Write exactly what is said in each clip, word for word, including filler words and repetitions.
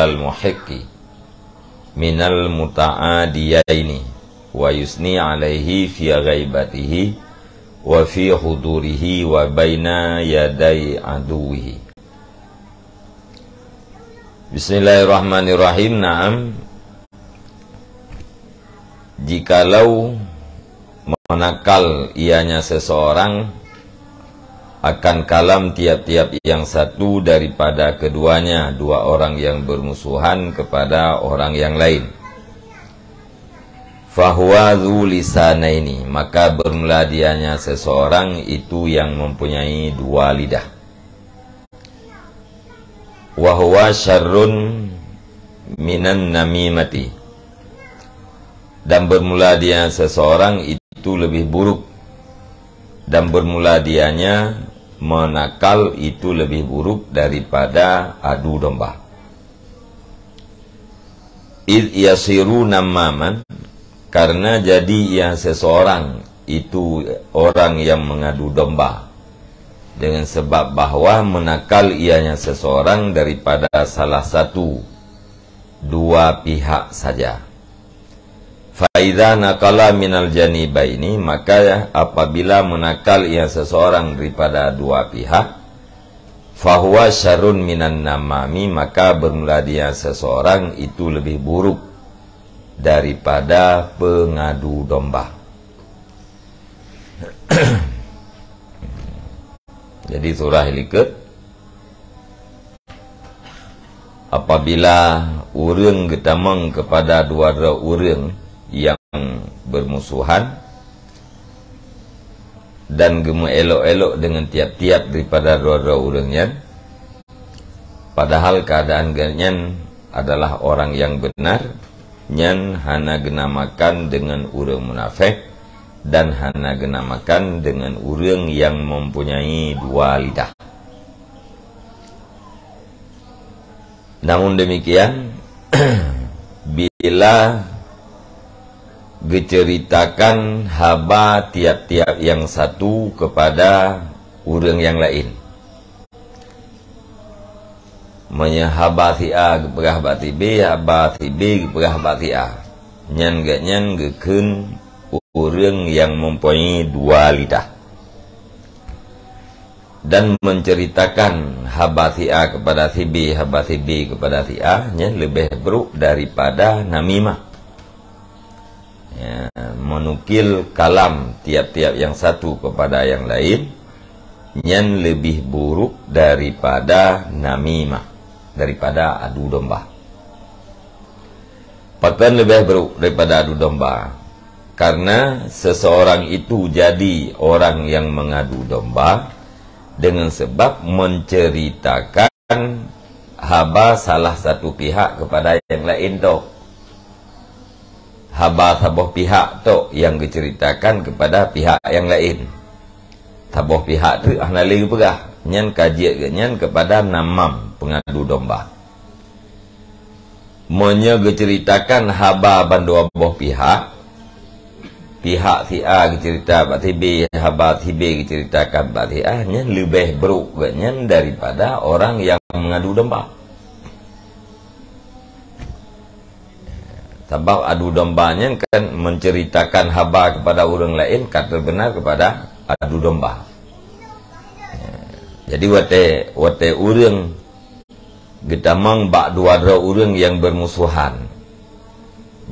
al-muhiqqi minal muta'adiyaini, wa yusni alaihi fi ghaibatihi wa fi hudurihi wa baina yadai aduwihi. Bismillahirrahmanirrahim. Naam, jikalau menakal ianya seseorang akan kalam tiap-tiap yang satu daripada keduanya, dua orang yang bermusuhan, kepada orang yang lain, fahuwa dzu lisanaini, maka bermula dianya seseorang itu yang mempunyai dua lidah. Wa huwa syarrun minan namimati, dan bermula dia seseorang itu lebih buruk, dan bermula dianya menakal itu lebih buruk daripada adu domba. Id yasiru namaman, karena jadi ia seseorang itu orang yang mengadu domba, dengan sebab bahwa menakal ianya seseorang daripada salah satu, dua pihak saja. Faidza naqala minal janibaini, maka apabila menakal ia seseorang daripada dua pihak, fahuwa syarrun minan namami, maka bermula dia seseorang itu lebih buruk daripada pengadu domba. Jadi surah likot, apabila ureuëng geutamong kepada dua droe ureuëng yang bermusuhan dan geumeuelok-elok dengan tiap-tiap daripada dua droe ureuëng nyan, padahal keadaan geuhnyan adalah orang yang benar, nyan hana geunamakan dengan ureuëng munafék dan hana geunamakan dengan ureuëng yang mempunyai dua lidah. Namun demikian, bila geuceritakan haba tiap-tiap yang satu kepada ureuëng yang lain, meunyoe haba si A geupeugah bak si B, haba si B geupeugah bak si A, nyan geuhnyan geukheun ureuëng yang mempunyai dua lidah. Dan menceritakan haba si A kepada si B, haba si B kepada si A, nyan leubeh buruk daripada namimah. Ya, menukil kalam tiap-tiap yang satu kepada yang lain, nyan lebih buruk daripada namimah, daripada adu domba. Pakon leubeh buruk daripada adu domba? Karena seseorang itu jadi orang yang mengadu domba dengan sebab menceritakan haba salah satu pihak kepada yang lain tok. Haba saboh pihak tok yang geuceritakan kepada pihak yang lain. Saboh pihak tu hana lé geupeugah, nyan ka jeuet geuhnyan kepada namam, pengadu domba. Meunyoe geuceritakan haba bandua boh pihak, pihak si A geucerita bak si B, haba si B geuceritakan bak si A, nyan leubeh buruk geuhnyan daripada orang yang mengadu domba. Sabab adu domba nyan kan menceritakan haba kepada ureuëng laén ka teubeuna kepada adu domba. Jadi watée, watée ureuëng geutamong bak dua droe ureuëng nyang beurmusohan.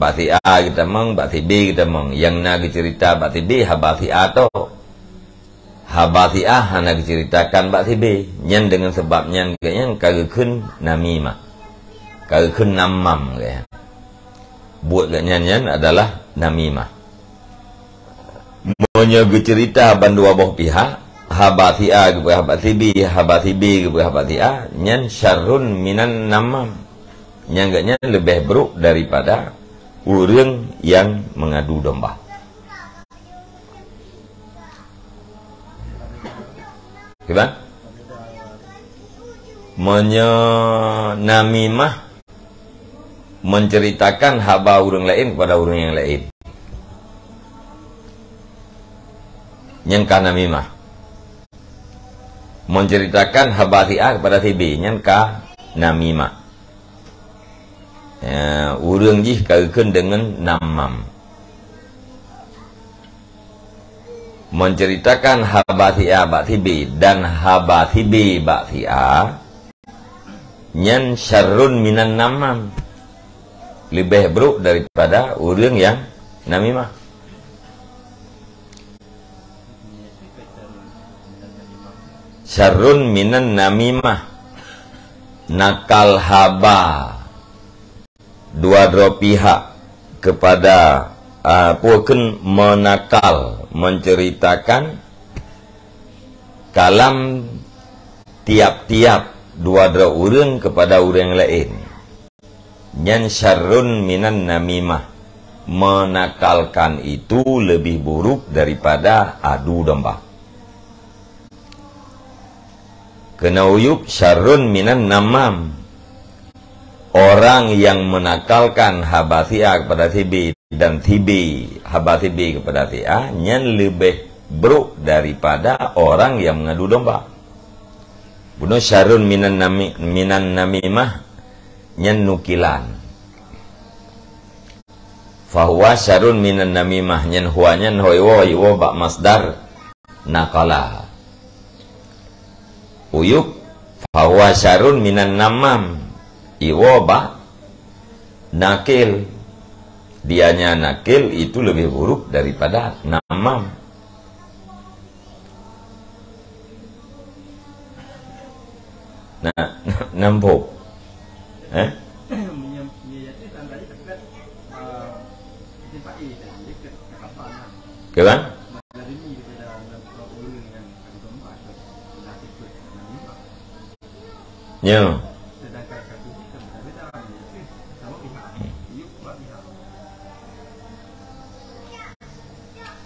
Bak si A geutamong, bak si B geutamong. Nyang na geuceurita bak si B haba si A tok. Haba si A hana geuceuritakan bak si B. Nyan deungon sabab nyan geuhnyan ka geukheun namimah. Ka geukheun namam geuhnyan. Buet geuhnyan nyan adalah namimah. Meunyoe geuceurita bandua boh pihak, haba si A geupeugah bak si B, haba si B geupeugah bak si A, nyan syarrun minan namam. Nyan geuhnyan leubeh brok daripada ureuëng nyang meungadu domba. Kiban? Meunyoe namimah, menceritakan haba ureuëng laén kepada ureuëng nyang laén. Nyan ka namimah. Menceritakan haba si A kepada si B, nyan ka namimah. Ya, ureuëng jih ka geukheun deungon namam. Menceritakan haba si A bak si B dan haba si B bak si A, nyan syarrun minan namam. Leubeh brok daripada ureuëng nyang namimah. Syarrun minan namimah. Nakal haba dua droe pihak kepada, ah, apa kheun, menakal, menceritakan kalam tiap-tiap dua droe ureuëng kepada ureuëng laén. Nyan syarrun minan namimah. Menakalkan itu lebih buruk daripada adu domba. Keunoe Uyub syarrun minan namam. Orang yang menakalkan haba si A kepada si B dan si B, haba si B kepada si A, nyan leubeh brok daripada orang yang mengadu domba. Bunoe syarrun minan nami-, minan namimah, nyan nukilan. Fahuwa syarrun minan namimah, nyan huwa nyan ho iwoe, iwoe bak masdar nakala. Uyub, fahuwa syarrun minan namam, iwoe bak nakil. Dianya nakil itu lebih buruk daripada namam. Nah, nampok. Eh? Ke bang? Nyo.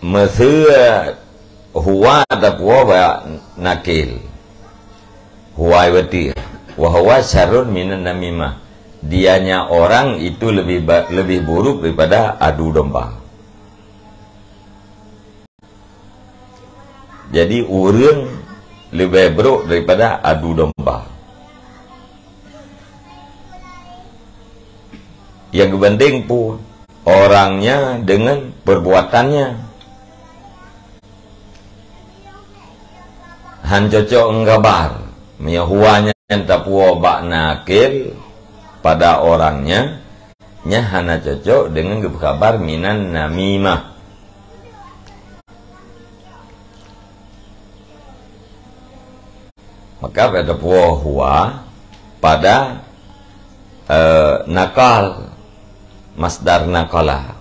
Meuseu huwa tapuwoe bak nakil. Huwa iwati. Wa huwa syarrun minan namimah. Dianya orang itu lebih ba-, lebih buruk daripada adu domba. Jadi, ureuëng leubeh brok daripada adu domba. Nyang geubandeng pun orangnya dengan perbuatannya. Han cocok ngon khabar. Meunyoe huwa nyan tapuwoe bak nakil pada orangnya, nyan hana cocok dengan geupeukabar minan namimah. Maka pada puwoe huwa pada, eh, nakal, masdar nakala.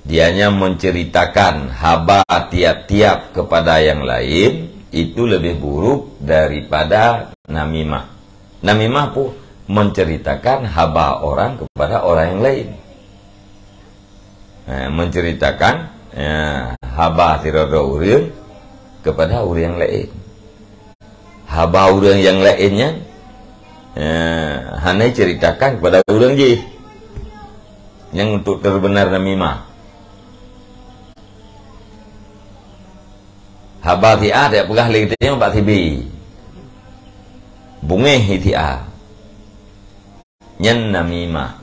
Dianya menceritakan haba tiap-tiap kepada yang lain, itu lebih buruk daripada namimah. Namimah pun menceritakan haba orang kepada orang yang lain. Ha, menceritakan, ya, haba sidroe-droe ureuëng kepada ureuëng laén. Haba ureuëng nyang laén nyan, ya, hana ceritakan kepada ureuëng jih. Nyang untuk terbenar namimah. Haba si A tapeugah lé geutanyoe bak si B. Bungéh si A. Nyan namimah.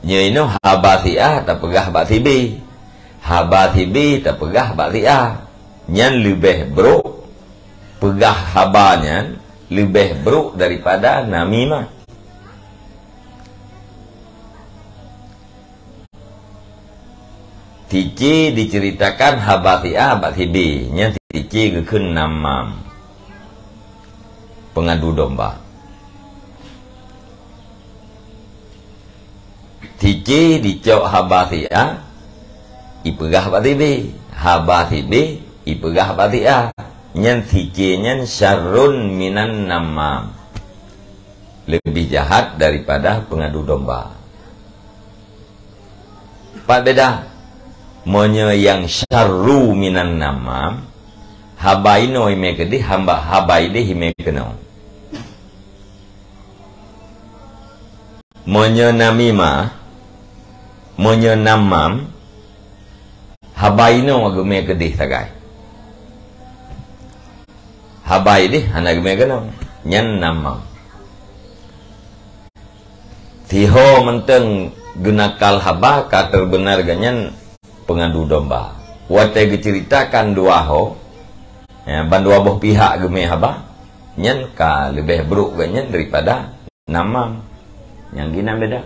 Nyoe inoe haba si A tapeugah bak si B. Haba si B tapeugah bak si A. Nyan leubeh brok, peugah haba nyan leubeh brok daripada namimah. Si C diceritakan haba si A bak si B, nyan si C geukheun namam, peungadu domba. Si C dicok haba si A, ipeugah bak si B. Haba si B, ipeugah bak si A. Nyan si C nyan syarrun minan namam. Lebih jahat daripada peungadu domba. Pat beda? Meunyoe nyang syarru minan namam, haba inoe imé keudeh, hamba, haba ideh imé keunoe. Meunyoe namimah, meunyoe namam, haba inoe geumé keudeh sagai. Haba ideh hana geumé keunoe. Nyan namam. Siho mantong geunakal haba ka teubeuna geuh nyan peungadu domba. Watée geuceuritakan dua ho, ya, ban dua boh pihak geumé haba, nyan ka leubeh brok geuh nyan daripada namam. Nyang ginan beda.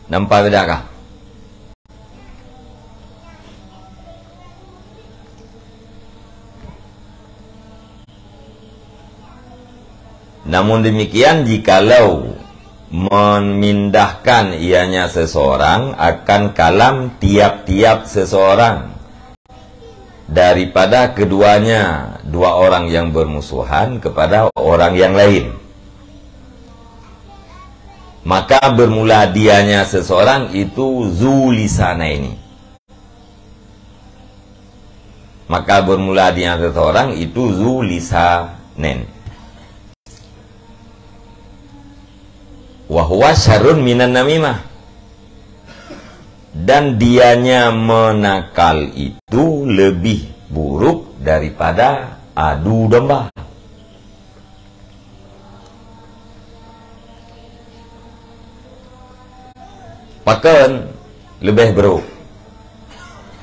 Nampak beda kah? Namun demikian, jikalau memindahkan ianya seseorang akan kalam tiap-tiap seseorang daripada keduanya, dua orang yang bermusuhan, kepada orang yang lain, maka bermula dianya seseorang itu zulisana ini. Maka bermula dianya seseorang itu zulisanen. Wa huwa syarrun minan namimah. Dan dianya menakal itu lebih buruk daripada adu domba. Pakon leubeh brok?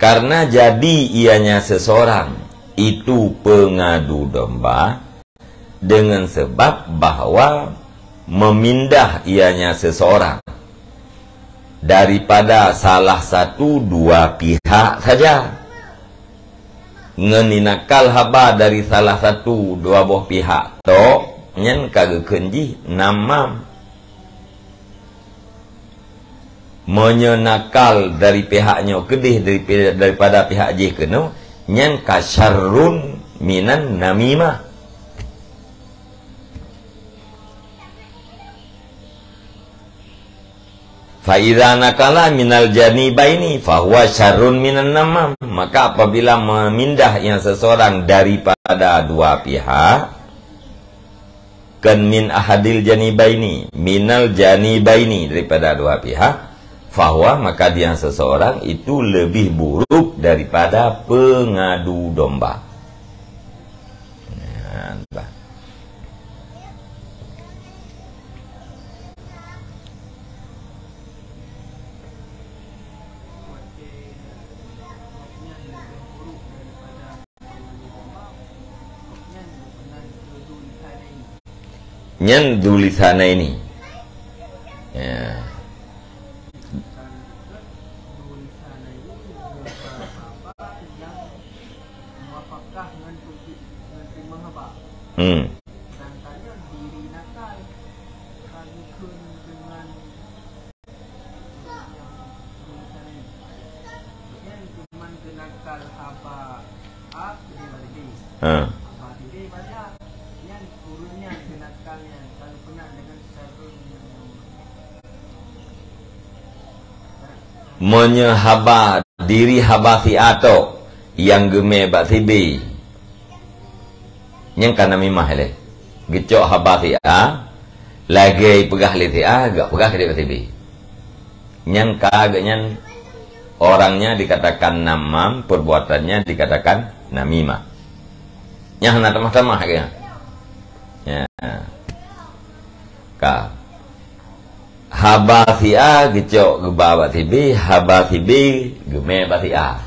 Karena jadi ianya seseorang itu pengadu domba dengan sebab bahwa memindah ianya seseorang daripada salah satu dua pihak saja. Ngon inakal haba dari salah satu dua boh pihak tok, nyan ka geukheun jih namam. Meunyoe nakal dari pihak nyoe keudeh dari, daripada pihak jih keunoe, nyan ka syarrun minan namimah. Fa idza nakala minal janibaini fahuwa syarrun minan namam. Maka apabila memindah yang seseorang daripada dua pihak, kan min ahadil janibaini, minal janibaini, daripada dua pihak, fahuwa, maka dia seseorang itu lebih buruk daripada pengadu domba. Nah, bah. Nyan zulisana ini. Ya. Hmm. Ha. Meunyoe haba diri haba si A tok nyang geumé bak si B, nyan ka namimah lé. Geucok haba si A, lagée peugah lé si A, gak peugah lé bak si B. Nyan ka geuh nyan, orangnya dikatakan namam, perbuatannya dikatakan namimah. Nyan hana tamah-tamah geuh nyan. Ya. Ka. Haba si A geucok geuba bak si B, haba si B geumé bak si A.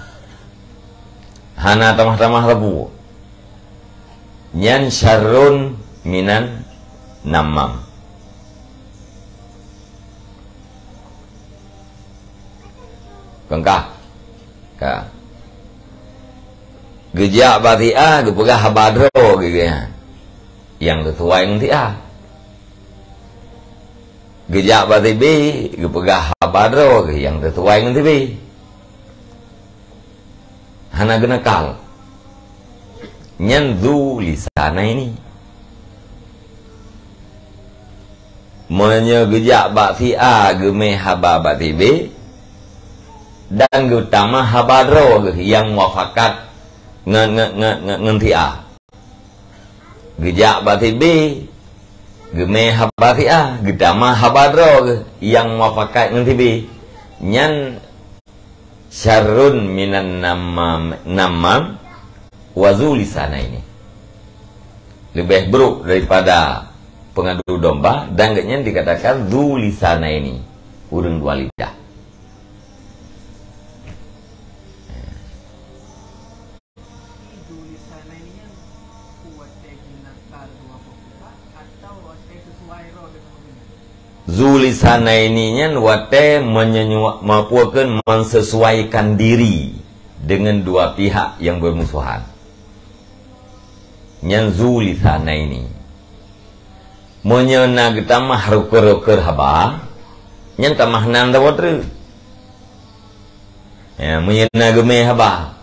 Hana tamah-tamah sapeue. Nyan syarrun minan namam. Kon kah? Ka. Geujak bak si A, geupeugah haba droe geuh nyan. Nyang sisuai ngon si A. Geujak bak si B, geupeugah haba droe geuh nyang sisuai ngon si B. Hana geunakal. Nyan zulisana ini. Meunyoe geujak bak si A geumé haba bak si B, dan geutamah haba droe geuh nyang muafakat ngon, ngon, ngon, ngon, ngon si A. Geujak bak si B, geumé haba si A, geutamah haba droe geuh nyang muafakat ngon si B. Nyan syarrun minan namam, namam wa zu lisanaini. Leubeh buruk daripada pengadu domba, dan geuhnyan dikatakan zu lisanaini, ureuëng dua lidah. Zu lisanaini nyan watée menyenyua-, meupue kheun mensesuaikan diri dengan dua pihak yang bermusuhan. Nyan zu lisanaini. Meunyoe na geutamah rukeur-rukeur haba, nyan tamah nan saboh treuk. Ya, meunyoe na geumé haba.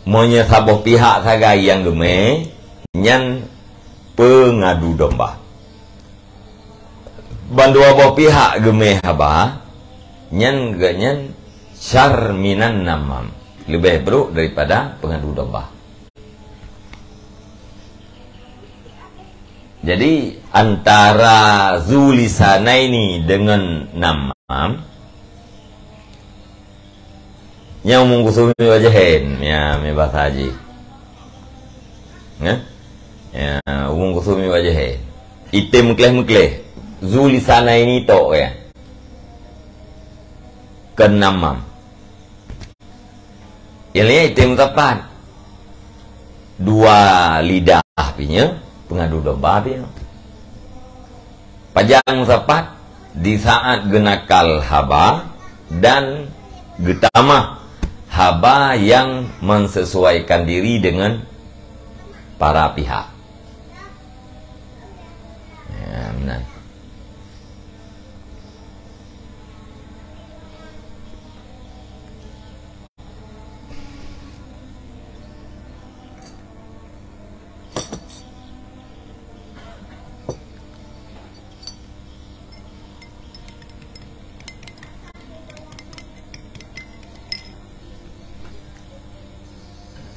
Meunyoe saboh pihak sagai nyang geumé, nyan peungadu domba. Bandua boh pihak geumé haba, nyan geuhnyan syarr minan namam, leubeh buruk daripada peungadu domba. Jadi, antara zu lisanaini dengan namam, nyan umong kusumi wajah hen, ya, me bahasa haji. Ya? Ya, umong kusumi wajah hen. Item meukleh-meukleh. Zu lisanaini tok, ya. Keu namam. Nyang laén item meusapat. Dua lidah pih nyoe, peungadu domba pih nyoe. Pajan meusapat, di saat geunakal haba dan geutamah haba nyang mensesuaikan diri dengan para pihak. Ya, meunan.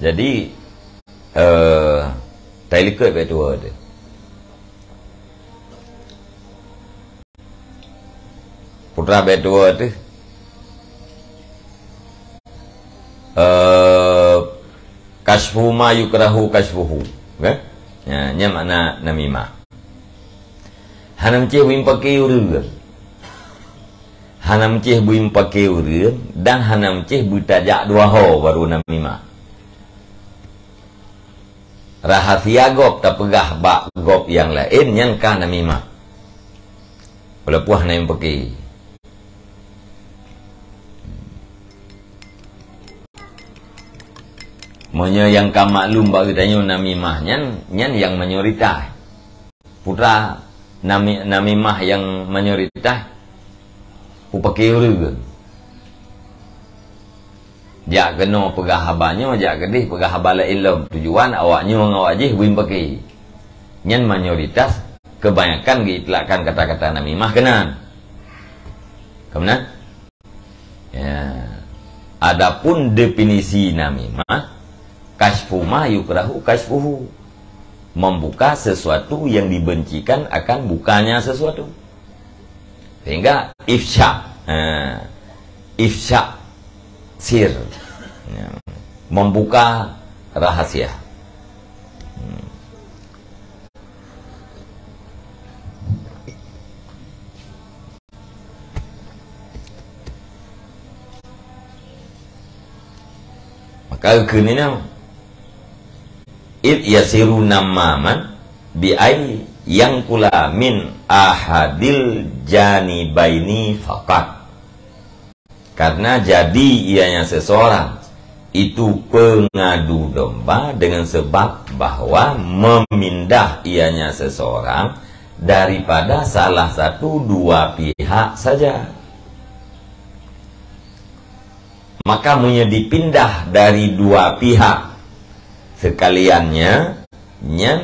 Jadi, eh, tai likot bak tuha tu. Putra bak tuha tu. Eh, kasyfu ma yukrahu kasyfuhu. Kan? Ya, nyan makna namimah. Hana meucéh beuimpake ureuëng. Hana meucéh beuimpake ureuëng dan hana meucéh beutajak dua ho baru namimah. Rahasia gob tapeugah bak gob nyang laén, nyan ka namimah. Walaupun hana impake. Meunyoe nyang ka maklum bak geutanyoe namimah nyan, nyan nyang mayoritas. Putra nami-, namimah nyang mayoritas, peupake ureuëng. Jak keunoe peugah haba nyoe, jak keudeh peugah haba laén lom. Tujuan awak nyoe ngon awak jih beuimpake. Nyan mayoritas, kebanyakan geuitlakkan kata-kata namimah keunan. Keunan? Ya. Adapun definisi namimah, kasyfu ma yukrahu kasyfuhu. Membuka sesuatu yang dibencikan akan bukanya sesuatu. Sehingga ifsya, ha, ifsya sir. Ya. Membuka rahasia. Hmm. Maka keuneuk, id yasiru namaman bi ai yanqula min ahadil janibaini faqat. Karena jadi ianya seseorang itu pengadu domba dengan sebab bahwa memindah ianya seseorang daripada salah satu dua pihak saja. Maka meunyoe dipindah dari dua pihak sekaliannya, nyan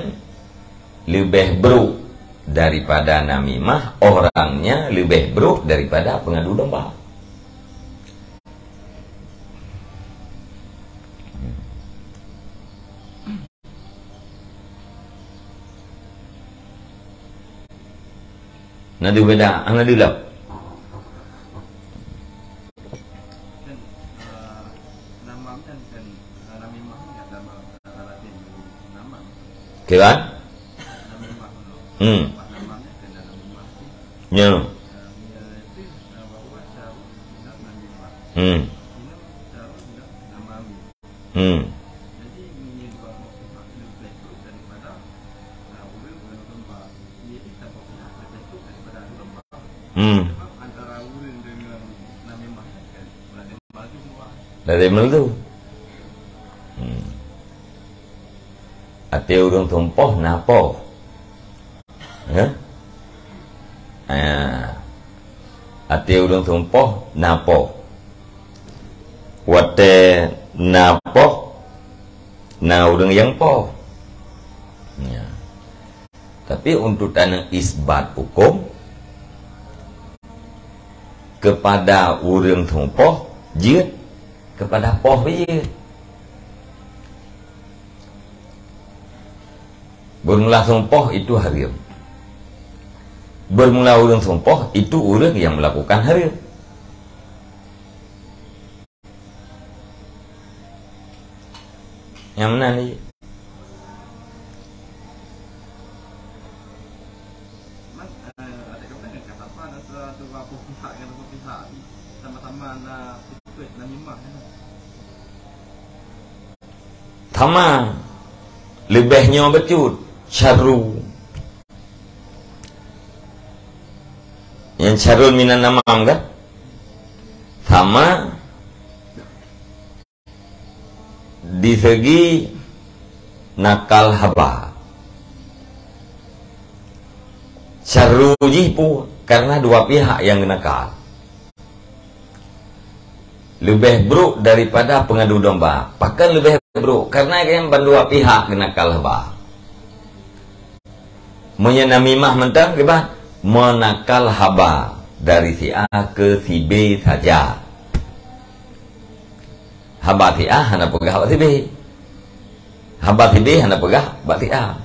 leubeh brok daripada namimah, orangnya leubeh brok daripada pengadu domba. Na deuh beda, hana deuh lom. Kiban? Hmm. Nyo. Hmm. Hmm. Hmm. Dari mana tu? Hmm. Até ureuëng tumpôh na poh. Ya? Ah. Até ureuëng tumpôh na poh. Watée na poh, na ureuëng nyang poh. Ya. Tapi untuk taneuëk isbat huköm, kepada ureuëng tumpôh jeuet, kepada poh jeuet. Bermula tumpôh itu hareuem. Bermula ureuëng tumpôh itu ureuëng yang melakukan hareuem. Nyang meunan ni. Sama. Leubeh nyoe bacut. Syarru. Nyang syarrun minan namam kan? Sama. Di segi nakal haba. Syarru jih pu, karena dua pihak nyang nakal. Leubeh brok daripada pengadu domba. Pakon leubeh brok? Karena nyang bandua pihak nakal haba. Meunyoe namimah mantong kiban, menakal haba dari si A ke si B saja. Haba si A hana peugah bak si B. Haba si B hana peugah bak si A.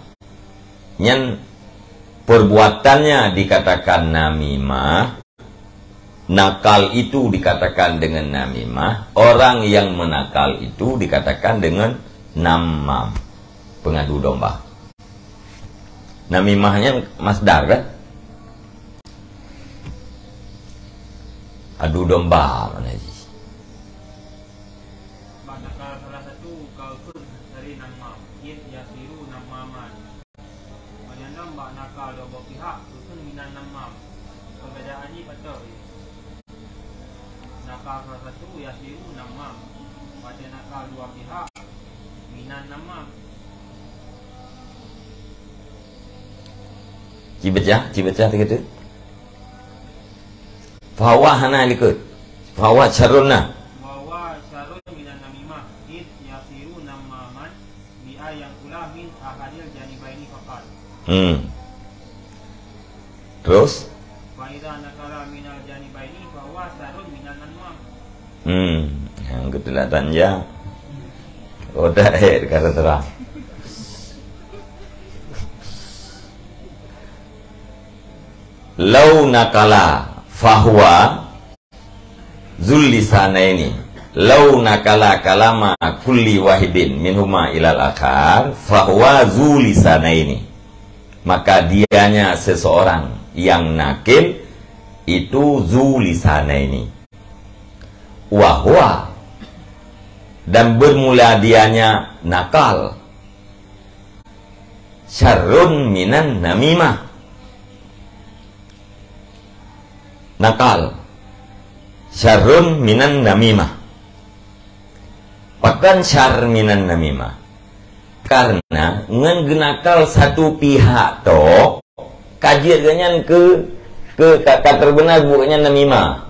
Nyan perbuatannya dikatakan namimah, nakal itu dikatakan dengan namimah, orang yang menakal itu dikatakan dengan namam, pengadu domba. Namimah nyan masdar kan? Adu domba makna jih. Bak nakal salah satu ka ukeue dari namam, id yasiru namaman. Meunyoe bak nakal dua boh pihak, ukeue minan namam. Perbedaan jih pakon? Nakal salah satu yasiru namam. Watée nakal dua pihak, minan namam. Ci baca, ci baca teuka tu. Fahuwa hana likot. Fahuwa syarrun na. Wa huwa syarrun minan namimah, id yasiru namaman bi an yanqula min ahadil janibaini faqat. Hmm. Terus? Fa idza naqala minal janibaini fa huwa syarrun minan namam. Hmm, nyang keutulatan ja. Udah, eh, kata terang. Lau naqala fahuwa zulisanaini. Lau naqala kalama kulli wahidin minhuma ilal akhar, fahuwa zulisanaini. Maka dianya seseorang yang nakil itu zulisanaini. Wa huwa, dan bermula dianya nakal, syarrun minan namimah. Nakal. Syarrun minan namimah. Pakon syarr minan namimah? Karena ngon geunakal satu pihak tok, ka jeuet gobnyan keu, keu ka, ka terbeuna buet nyan namimah.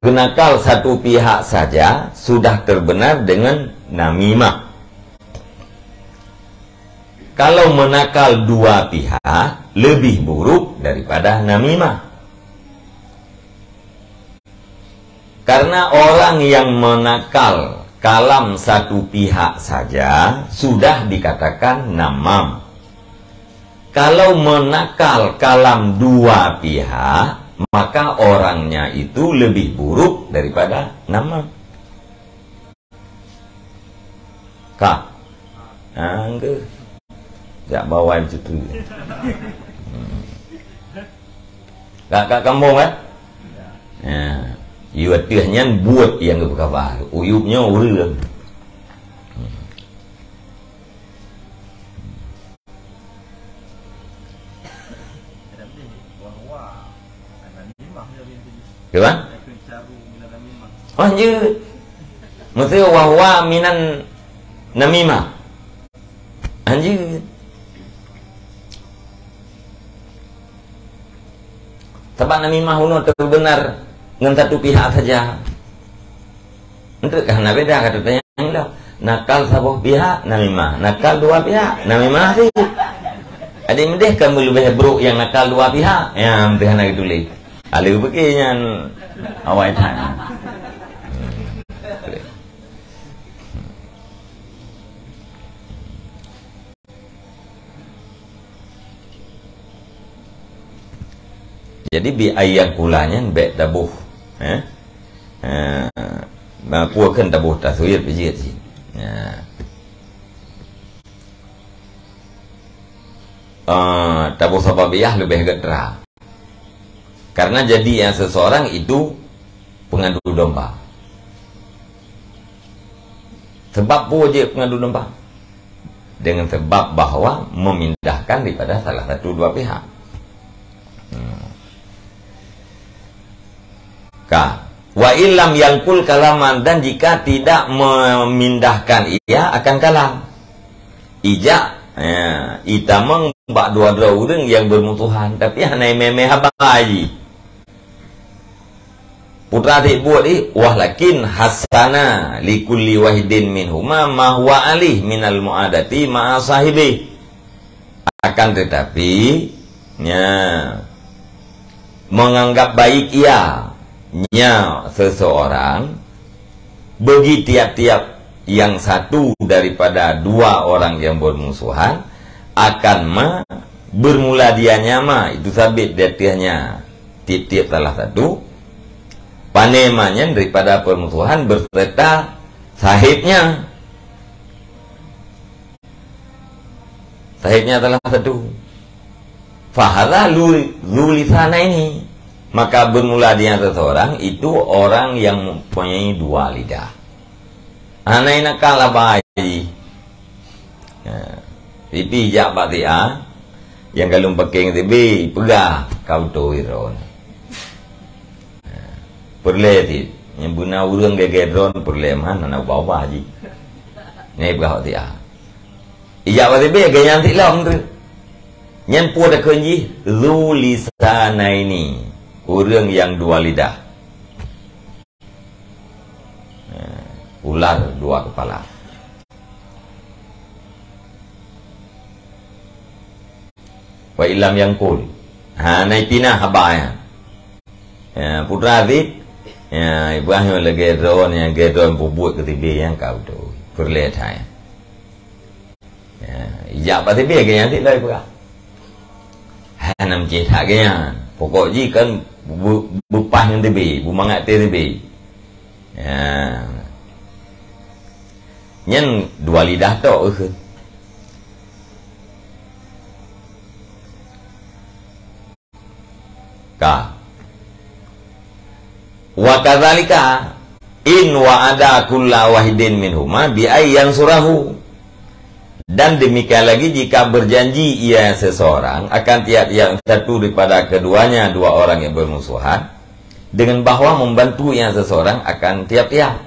Geunakal satu pihak saja sudah terbenar dengan namimah. Kalau menakal dua pihak, lebih buruk daripada namimah. Karena orang yang menakal kalam satu pihak saja sudah dikatakan namam. Kalau menakal kalam dua pihak, maka orangnya itu lebih buruk daripada namam. Ka? Ha, enggak. Jak bawai beutôi. Hmm. Ka, ka kambong, kan? Ya. Yue ateueh nyan buet nyang geupeukaba. Uyueb nyoe ureueng. Hmm. Kiban? Oh, jeuet. Mesti wahwa minan namimah. Anjeuet. Sabab namimah unoe teubeunar ngon satu pihak saja. Enteuk ka hana beda, ka teutanyong lom. Nakal saboh pihak, namimah. Nakal dua pihak, namimah cit. Adak meudeh ka meuleubeh brok nyang nakal dua pihak. Ya, meunteuh hana geutuléh. Aleuh beuke nyan awai that. Jadi, bi ayang kula nyan bèk taboh, eh? Eh, ma peue kheun taboh taswir pih jeuet cit. Ya. Eh, taboh sababiyah leubeh geutra. Karena jadi nyang seseorang itu pengadu domba. Sebab peue jeuet pengadu domba? Dengan sebab bahwa memindahkan daripada salah satu dua pihak. Hmm. Ka. Wa illam yangkul kalaman, dan jika tidak memindahkan ia akan kalam. Ijak, ya, itamong bak dua droe ureueng nyang bermusuhan, tapi hana imé-imé haba jih. Putra Atik buet jih, walakin hassana likulli wahidin minhuma ma huwa alih minal mu'adati ma'a sahibih. Akan tetapi, nya, menganggap baik ia, nya, seseorang, bagi tiap-tiap yang satu daripada dua orang yang bermusuhan, akan ma-, bermula dia nyama, itu sabit di ateueh nya, tiap-tiap salah satu, pane ma nyan daripada permusuhan berserta sahibnya. Sahibnya salah satu. Fahadha lu-, zu lisanaini. Maka bermula dia seseorang itu orang yang mempunyai dua lidah. Hana nakal haba jih. Ya. Pipi jak bak si A, nyang galom pakeng si B, peugah, "Ka beutôi droeneuh." Ya. Peureulèe cit. Nyang beuna ureueng gèt-gèt droeneuh peureulèe meuhan, hana ubah-ubah jih. Nyan peugah bak si A. Ijak bak si B, geuh nyan cit lom tu. Nyan peue takheun jih, zu lisanaini, ureueng nyang dua lidah. Eh, ular dua kepala. Wa illam yangkul. Ha, na ipinah haba nyan. Ya, Putra Aziz. Ya, Ibrahim lagèe droeneuh, lagèe droeneuh peubuet keu si B nyang ka beutôi. Peureulèe that. Ya, ijak bak si B, geuh nyan cit lom ipeugah. Hana meucéh that geuh nyan. Pokok jih kan bu-, bu-, beupaih ngon si B, beumangat teuh si B. Ya. Nyan dua lidah tok kheun. Ka. Wa kadzalika in wa'ada kulla wahidin minhuma bi ay yansurahu. Dan demikian lagi jika berjanji ia seseorang akan tiap-tiap satu daripada keduanya dua orang yang bermusuhan, dengan bahwa membantu ia seseorang akan tiap-tiap.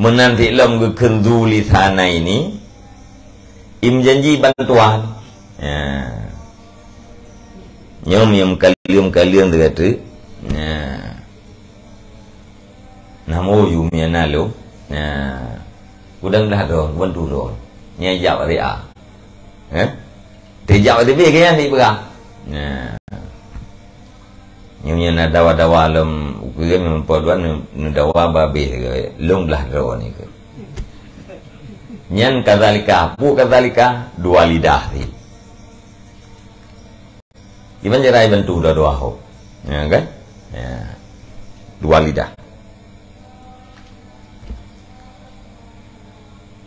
Meunan cit lom geukheun zu lisanaini, im janji bantuan. Ya. Nyoe meukaleueng-kaleueng teuka teuk. Ya. Namoe yum nyang na lôn. Ya. Kudang dah droe, bantu droe. Nyang jak raya. Eh? Teujak bak si B geuh nyan cit peugah. Nah. Nyoe, nyoe na dawa-dawa lom, ukeueng meupadua neudawa babeh lôn blah droe nyoe keuh. Nyan kadzalika, peue kadzalika? Dua lidah cit. Kiban cara jibantu dua-dua ho. Ya kan? Ya. Dua lidah.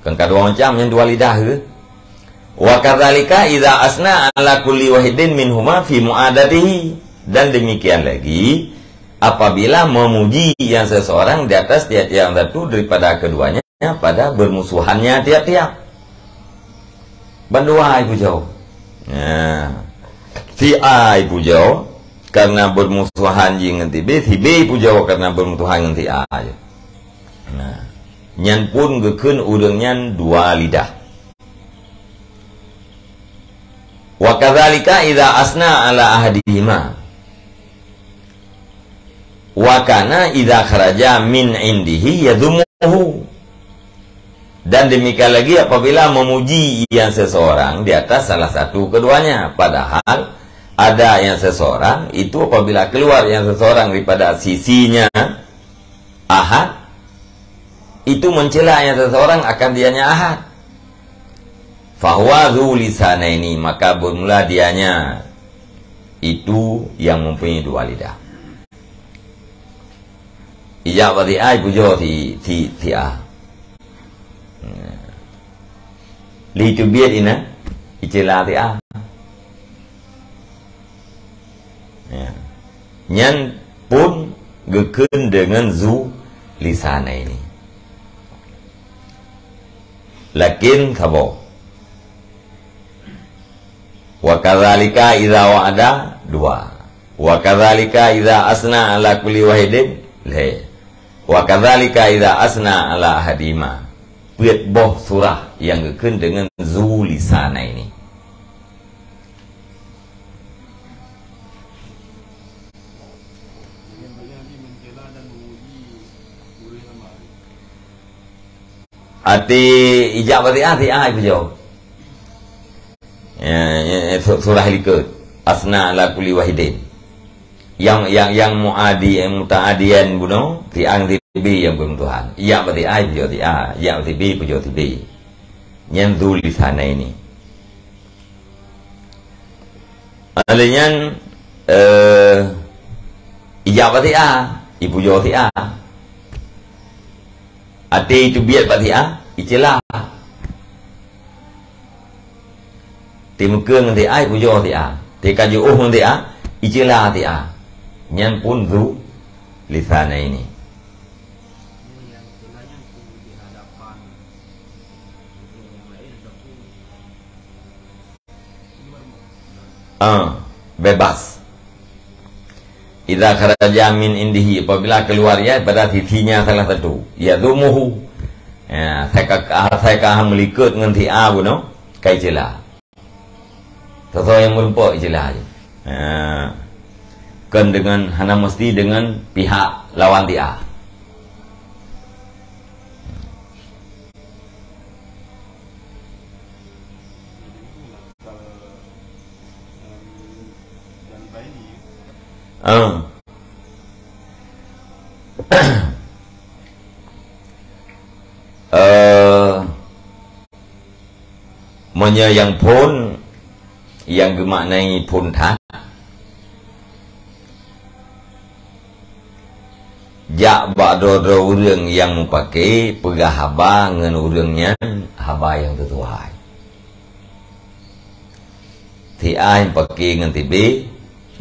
Kan ka dua macam, nyan dua lidah ke? Wa kadzalika idza asna ala kulli wahidin minhuma fi mu'adatihi. Dan demikian lagi, apabila memuji yang seseorang di atas tiap-tiap satu daripada keduanya pada bermusuhannya tiap-tiap. Bandua ipujoe. Nah, si A ipujoe karena bermusuhan jih ngon si B, si B ipujoe karena bermusuhan ngon si A. Nah, nyan pun geukheun ureuëng nyan dua lidah. Wa kadzalika idza asna ala ahadihima wa kana idza kharaja min indihi yadhumuhu. Dan demikian lagi apabila memuji yang seseorang di atas salah satu keduanya, padahal ada yang seseorang itu apabila keluar yang seseorang daripada sisinya ahad, itu mencela yang seseorang akan dianya ahad. Fahuwa zu lisanaini, maka bermula dianya itu yang mempunyai dua lidah. Ijak bak si A, ipujoe si, si, si A. Lé teubiet inan, icela si A. Ya. Nyan pun geukheun deungon zu lisanaini. Lakin saboh. Wa kadzalika idza wa'ada, dua. Wa kadzalika idza asna ala kulli wahidin, lhée. Wa kadzalika idza asna ala ahadima. Peuet boh surah nyang geukheun deungon zu lisanaini. Até ijak bak si A, si A ipujoe. Ya, ya, ya, su-, surah likot. Asna ala kulli wahidin. Yang, yang, yang muadi, yang mutaadian bunoe, si A ngon si B nyang beumeuntuhan. Ijak bak si A ipujoe si A, ijak bak si B ipujoe si B. Nyan zu lisanaini. Lheueh nyan, eh, ijak bak si A, ipujoe si A. Até iteubiet bak si A, icela. Teumeukheun ngon si A, ipujoe si A. Teuka jiôh ngon si A, icela si A. Nyan pun zu lisanaini. Ah, bebas. Idza kharaja min indihi, apabila keluar ia pada sisinya salah satu, yadhumuhu. Ya, asai ka, asai ka meulikot ngon si A bunoe, ka icela. Soe-soe nyang meurumpok icela je. Ya. Kon deungon, hana meusti deungon pihak lawan si A. Ah. Eh, meunyoe nyang phon, nyang geumaknai phon that, jak bak droe-droe ureuëng nyang meupaké peugah haba ngon ureuëng nyan haba nyang teutuhai. Si A nyang paké ngon si B,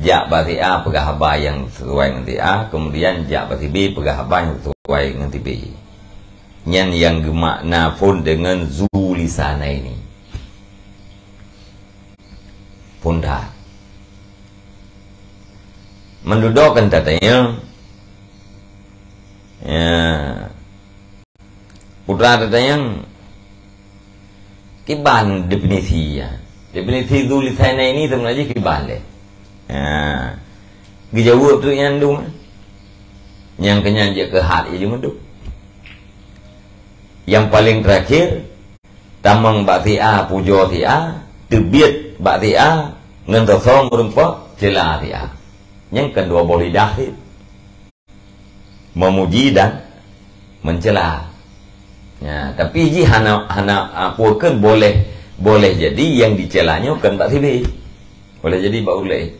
jak bak si A peugah haba nyang sesuai ngon si A, kemudian jak bak si B peugah haba nyang sesuai ngon si B. Nyan nyang geumakna phon deungon zu lisanaini. Phon that. Meududoe kan tatanyong, ya, putra tatanyong, kiban definisi, ya. Definisi zu lisanaini sebenarnya kiban lé. Ya. Geujaweueb tu nyan dum. Nyang keunyan jeuet keu hat jih mandum. Yang paling terakhir, tamong bak si A, pujoe si A, teubiet bak si A, ngon soe-soe meurumpok, cela si A. Nyan kan dua boh lidah cit. Memuji dan mencela. Ya, tapi jih hana, hana, apa kan boleh, boleh jadi yang dicela nyoe kan bak si B. Boleh jadi bak ulée.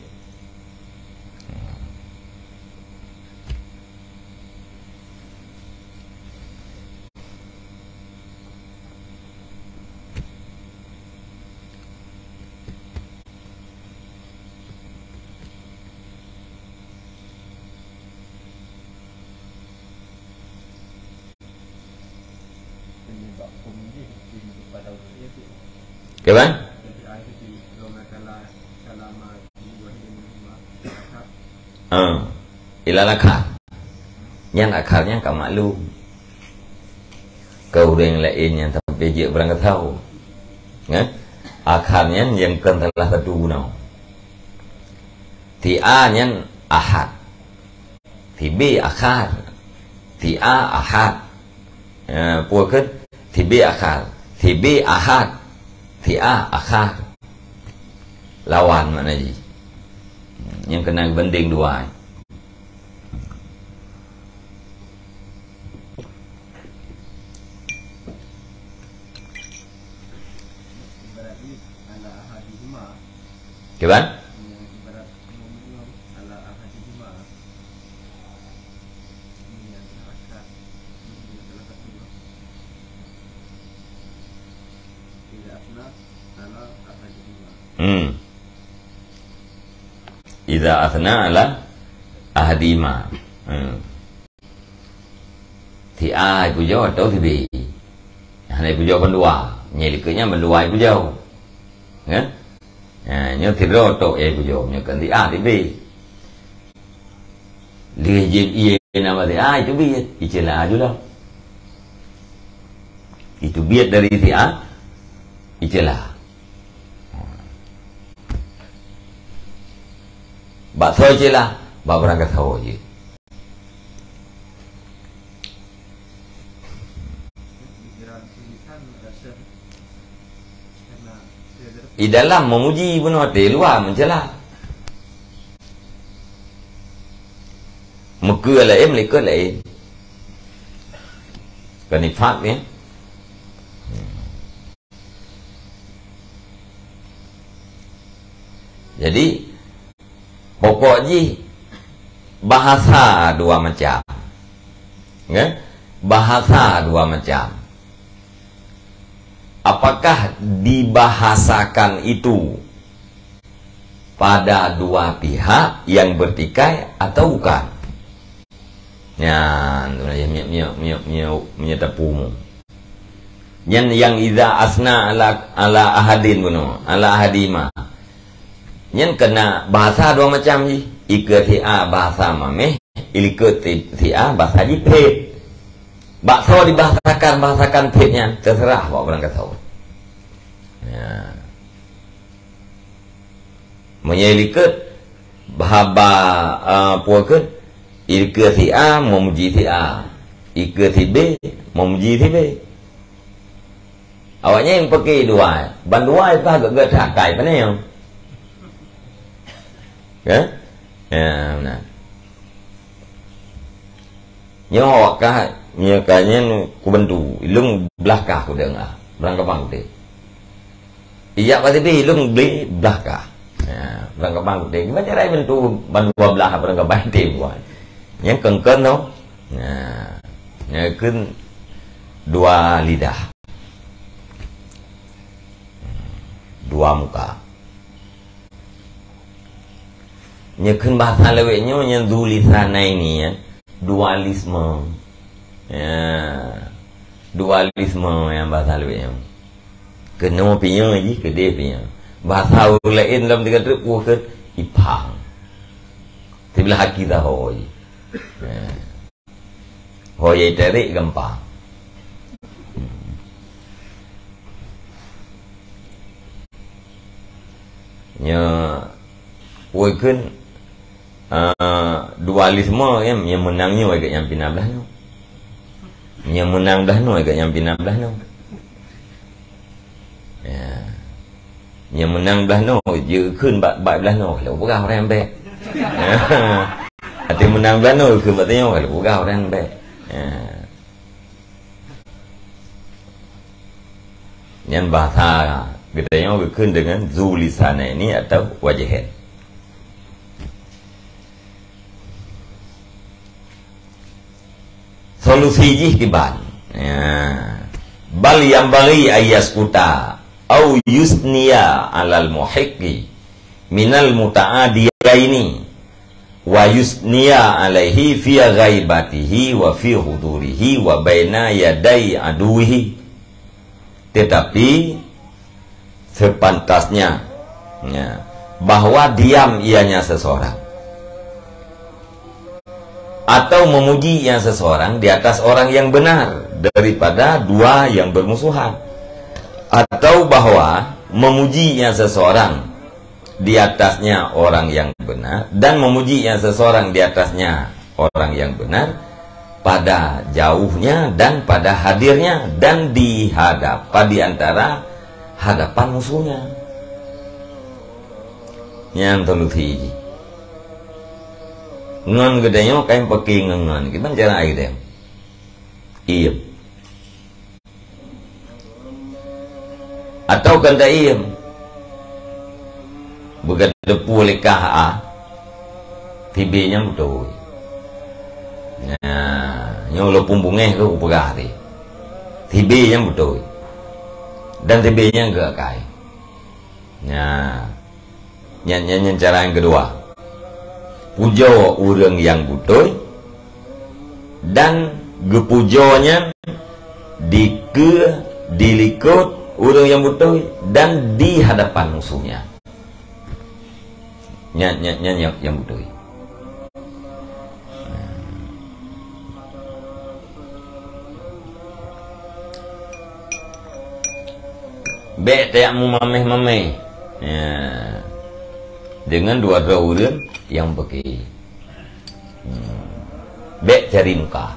Kiban? Ha. Ilal akhar. Nyan akhar nyan ka maklum. Keu ureueng laén nyang sampai jeuet barangkasoe. Kan? Akhar nyan nyang kon salah satu guna. Ti A nyan ahad. Ti B akhar. Ti A ahad. Eh, peue kheun? Ti B akhar. Ti B ahad. Ti A akhar. Lawan makna jih. Nyang keunan bandeng dua. Kiban? Hmm. Idza atsna ala ahadihima. Hmm. Ti A ipujoe atau ti B? Hana ipujoe bandua. Nyang likot nyan bandua ipujoe. Kan? Ha, nyoe sidroe tok nyang ipujoe, nyoe kan ti A, ti B. Lheueh jeuet ié nama ti A, itu B, iceula jula. Itu biet dari ti A, iceula. Bak soe iceula, bak barangkasoe jeuet. Di dalam memuji bunoe até, luwa meuceula. Meukeue laén, likot laén. Kan nifak, ya. Jadi, pokok jih bahasa dua macam. Ya? Bahasa dua macam. Apakah dibahasakan itu pada dua pihak yang bertikai atau bukan? Nyan, tu lah, ya, miak, miak, miak, miak, miak tapu mu. Nyan yang idza asna ala, ala ahadin bunoe, ala ahadima. Nyan keunan bahasa dua macam jih. Ikeue si A bahasa mameh, ilikot si, si A bahasa jih phét. Bak soe dibahasakan, bahasakan phét nyan, terserah bak barangkasoe. Ya. Meunyoe ilikot, haba, eh, peue kheun? Ikeue si A, meumuji si A. Ikeue si B, meumuji si B. Awaknyan pakai dua. Ban dua ipah gét-gét akai pane nyoe. Kan? Ya, meunan. Nyoe awak kah, nyoe kah nyan kubantu. Ilong blah kah kudeueng ah. Barangkaban kudeueng. Ijak bak sibi, ilong bli blah kah. Ya, barangkaban kudeueng. Gimana cara bantu ban dua blah barangkaban tem buat. Nyang keungkeun tu. Ya. Nyang keun dua lidah. Dua muka. Nyoe kheun bahasa lawét nyoe nyang dzu lisanaini, ya. Dualisme. Ya. Dualisme nyang bahasa lawét nyoe. Keunoe piye jih, keudeh piye. Bahasa ureueng laén lom tiga trep kuh kheun ipang. Siblah aki taho jih. Ya. Ho yai tarek gampang. Nyoe, woi kheun, ah, dualisme, ya, nyang meunang nyoe gét nyang pina blah nyoe. Nyang meunang blah nyoe gét nyang pina blah nyoe. Ya. Nyang meunang blah nyoe, jikheun bak, bak blah nyoe, lôn peugah ureueng bèk. Até meunang blah nyoe, jikheun bak tanyoe, lôn peugah ureueng bèk. Ya. Nyan bahasa geutanyoe geukheun deungon dzu lisanaini atau wajhain. Solusi jih kiban? Ya. Bal yanbaghi an yaskuta au yusniya 'alal muhiqqi minal muta'adiyaini wa yusniya 'alaihi fi ghaibatihi wa fi hudurihi wa baina yadai aduwihi. Tetapi sepantasnya, ya, bahwa diam ianya seseorang atau memujinya seseorang di atas orang yang benar daripada dua yang bermusuhan, atau bahwa memujinya seseorang di atasnya orang yang benar dan memujinya seseorang di atasnya orang yang benar, pada jauhnya dan pada hadirnya dan di hadapan, di antara hadapan musuhnya. Nyan tuluthi. Ngon geutanyoe kain peuki ngon-ngon. Kiban cara ai geutanyoe? Iem. Atau kan taiem. Beugateupue lé kah a. Tibe nyang beutôi. Nah, nyoe lôn pun bungéh keu peugah tadi. Tibe nyang beutôi. Dan tibe nyang geuakai. Nah, nyan, nyan, nyan cara nyang keudua. Pujoe ureuëng nyang beutôi dan geupujoe nyan dikeue, dilikot ureuëng nyang beutôi dan di hadapan musuhnya. Nyan, nyan, nyan nyang, nyang beutôi. Bék tajak meumaméh-maméh. Ya. Deungon dua droe ureuëng nyang beukée. Hmm. Bék cari muka.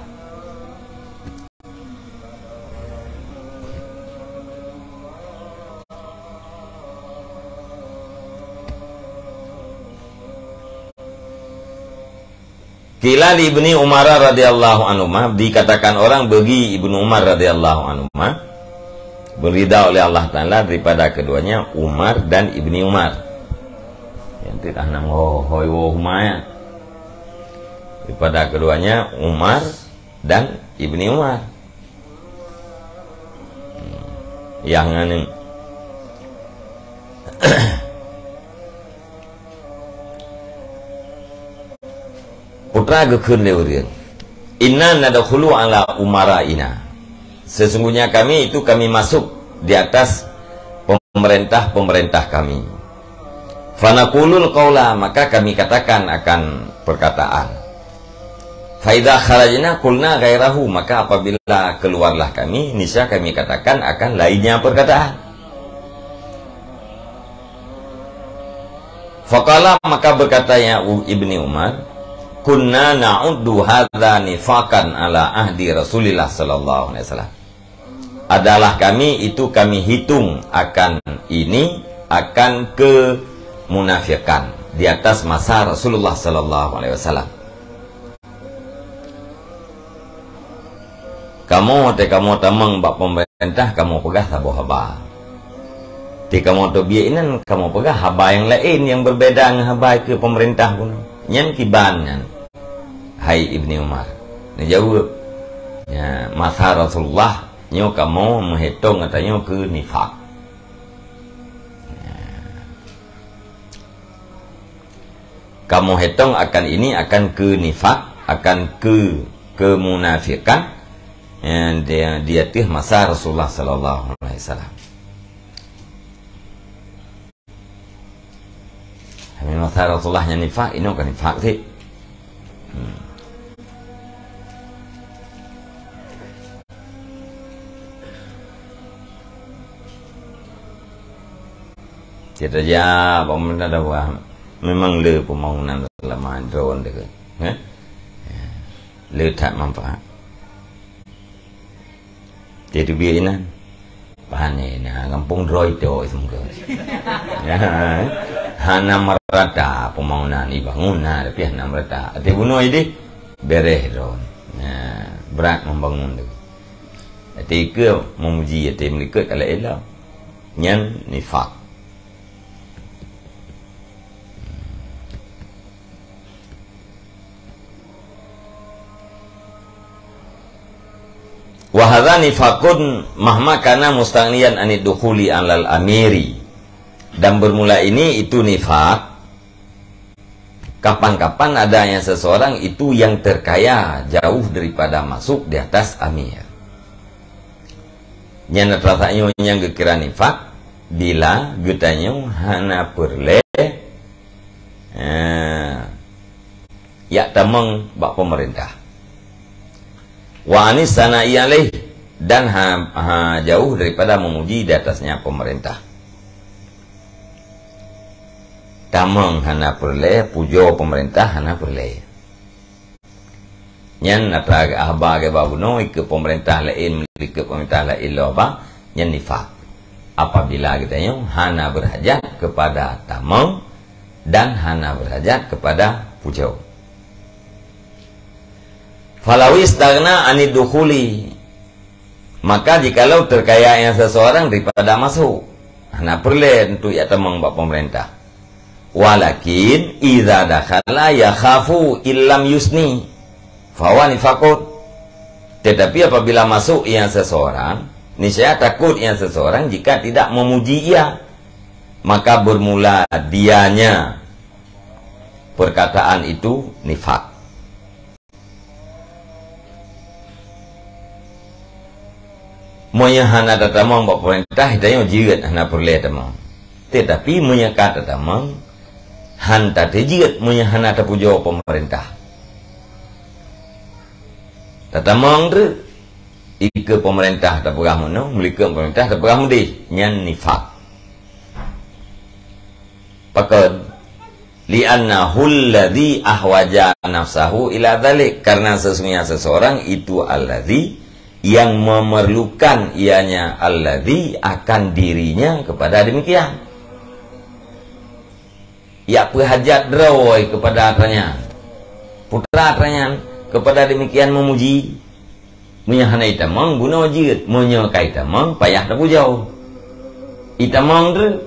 Qila li Ibni Umar radhiyallahu anhuma, dikatakan orang bagi Ibnu Umar radhiyallahu anhuma, beurida oleh Allah Taala daripada keduanya, Umar dan Ibni Umar. Yang tidak nama hoi woh huma ya. Daripada keduanya, Umar dan Ibni Umar. Yang anu. Putra geukheun lé ureuëng, "Inna nadkhulu ala umaraina." Sesungguhnya kami itu kami masuk di atas pemerintah-pemerintah kami. Fanaqulul qaula, maka kami katakan akan perkataan. Faidza kharajna qulna ghairahu, maka apabila keluarlah kami, niscaya kami katakan akan lainnya perkataan. Faqala, maka berkatanya U-, Ibni Umar, "Kunna na'uddu hadza nifaqan ala ahdi Rasulillah sallallahu alaihi wasallam." Adalah kami itu kami hitung akan ini akan kemunafikan di atas masa Rasulullah sallallahu alaihi wasallam. Kamoe teuh kamoe tamong bak pemerintah, kamoe peugah saboh haba. Teuh kamoe teubiet inan, kamoe peugah haba nyang laén nyang beubeda ngon haba keu pemerintah bunoe. Nyan kiban nyan, hai Ibni Umar. Neujaweueb, "Ya, masa Rasulullah nyoe kamoe meuhitong geutanyoe keu nifak." Kamoe hitong akan ini akan keu nifak, akan keu kemunafikan, eh, di, di ateueh masa Rasulullah sallallahu alaihi wasallam. Di masa Rasulullah nyan nifak, inoe ka nifak cit. Hmm. Cit aja, pemerintah dah buat. Memang le pembangunan lama drone deh. Eh? Le that manfaat. Jadi biar inan. Pane na gampông droe tok sungkeun. Ya, hana merata pembangunan, dibangun na, tapi hana merata. Até bunoe ideh, bereh droe. Ya, berat membangun tu. Até ke memuji, até melikot kalau elok. Nyan nifak. Wa hadza nifaqun mahma kana mustaghniyan anid dukhuli alal amiri. Dan bermula ini itu nifak kapan-kapan adanya seseorang itu yang terkaya jauh daripada masuk di atas amir. Nyan atra saat nyoe nyang geukira nifak, bila geutanyoe hana peureulée, eh, yak tamong bak pemerintah. Wa anis sana'i alaih, dan ha, ha jauh daripada memuji di atasnya pemerintah. Tamong hana peureulée, pujoe pemerintah hana peureulée. Nyan atra haba geuba bunoe, ikeu pemerintah laén, ikeu pemerintah laén lom ba, nyan nifak. Apabila geutanyoe hana beurhajat kepada tamong dan hana beurhajat kepada pujoe. Falawis tagna anid dukhuli, maka jikalau terkaya yang seseorang daripada masuk, hana peureulée untuk yak tamong bak pemerintah. Walakin idza dakhala yakhafu illam yusni, fahuwa nifaqun. Tetapi apabila masuk yang seseorang, niscaya takut yang seseorang jika tidak memuji ia, maka bermula dianya perkataan itu nifak. Meunyoe hana tatamong bak peurintah, tanyoe jeuet hana peureulée tamong. Teutapi meunyoe ka tatamong, han tateujeuet meunyoe hana tapujoe pemerintah. Tatamong treuk, ikeu pemerintah tapeugah meunoe, meulikot pemerintah tapeugah meudeh, nyan nifak. Pakon? Li'annahu alladzi ahwaja nafsahu ila dzalik, karena sesungguhnya seseorang itu alladzi yang memerlukan, ianya alladzi akan dirinya kepada demikian. Yak peuhajat droe kepada atra nyan, putra atra nyan kepada demikian memuji. Meunyoe hana itamong, bunoe jeuet. Meunyoe ka itamong, payah tapujoe. Itamong treuk,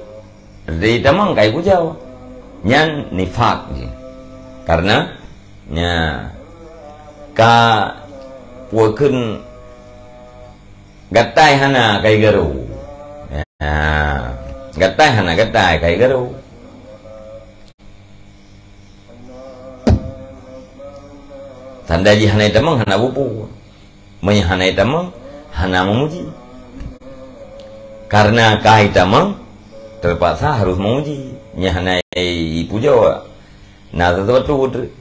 di itamong ka ipujoe. Nyan nifak jih. Karena nya ka pukeun gatai hana kai garu. Ya. Gatai hana gatai kai garu. Tanda jih hana itamong hana bupu. Meunyoe hana itamong, hana memuji. Karena ka itamong, terpaksa harus memuji. Nyoe hana ipujoe, na sesuatu treuk.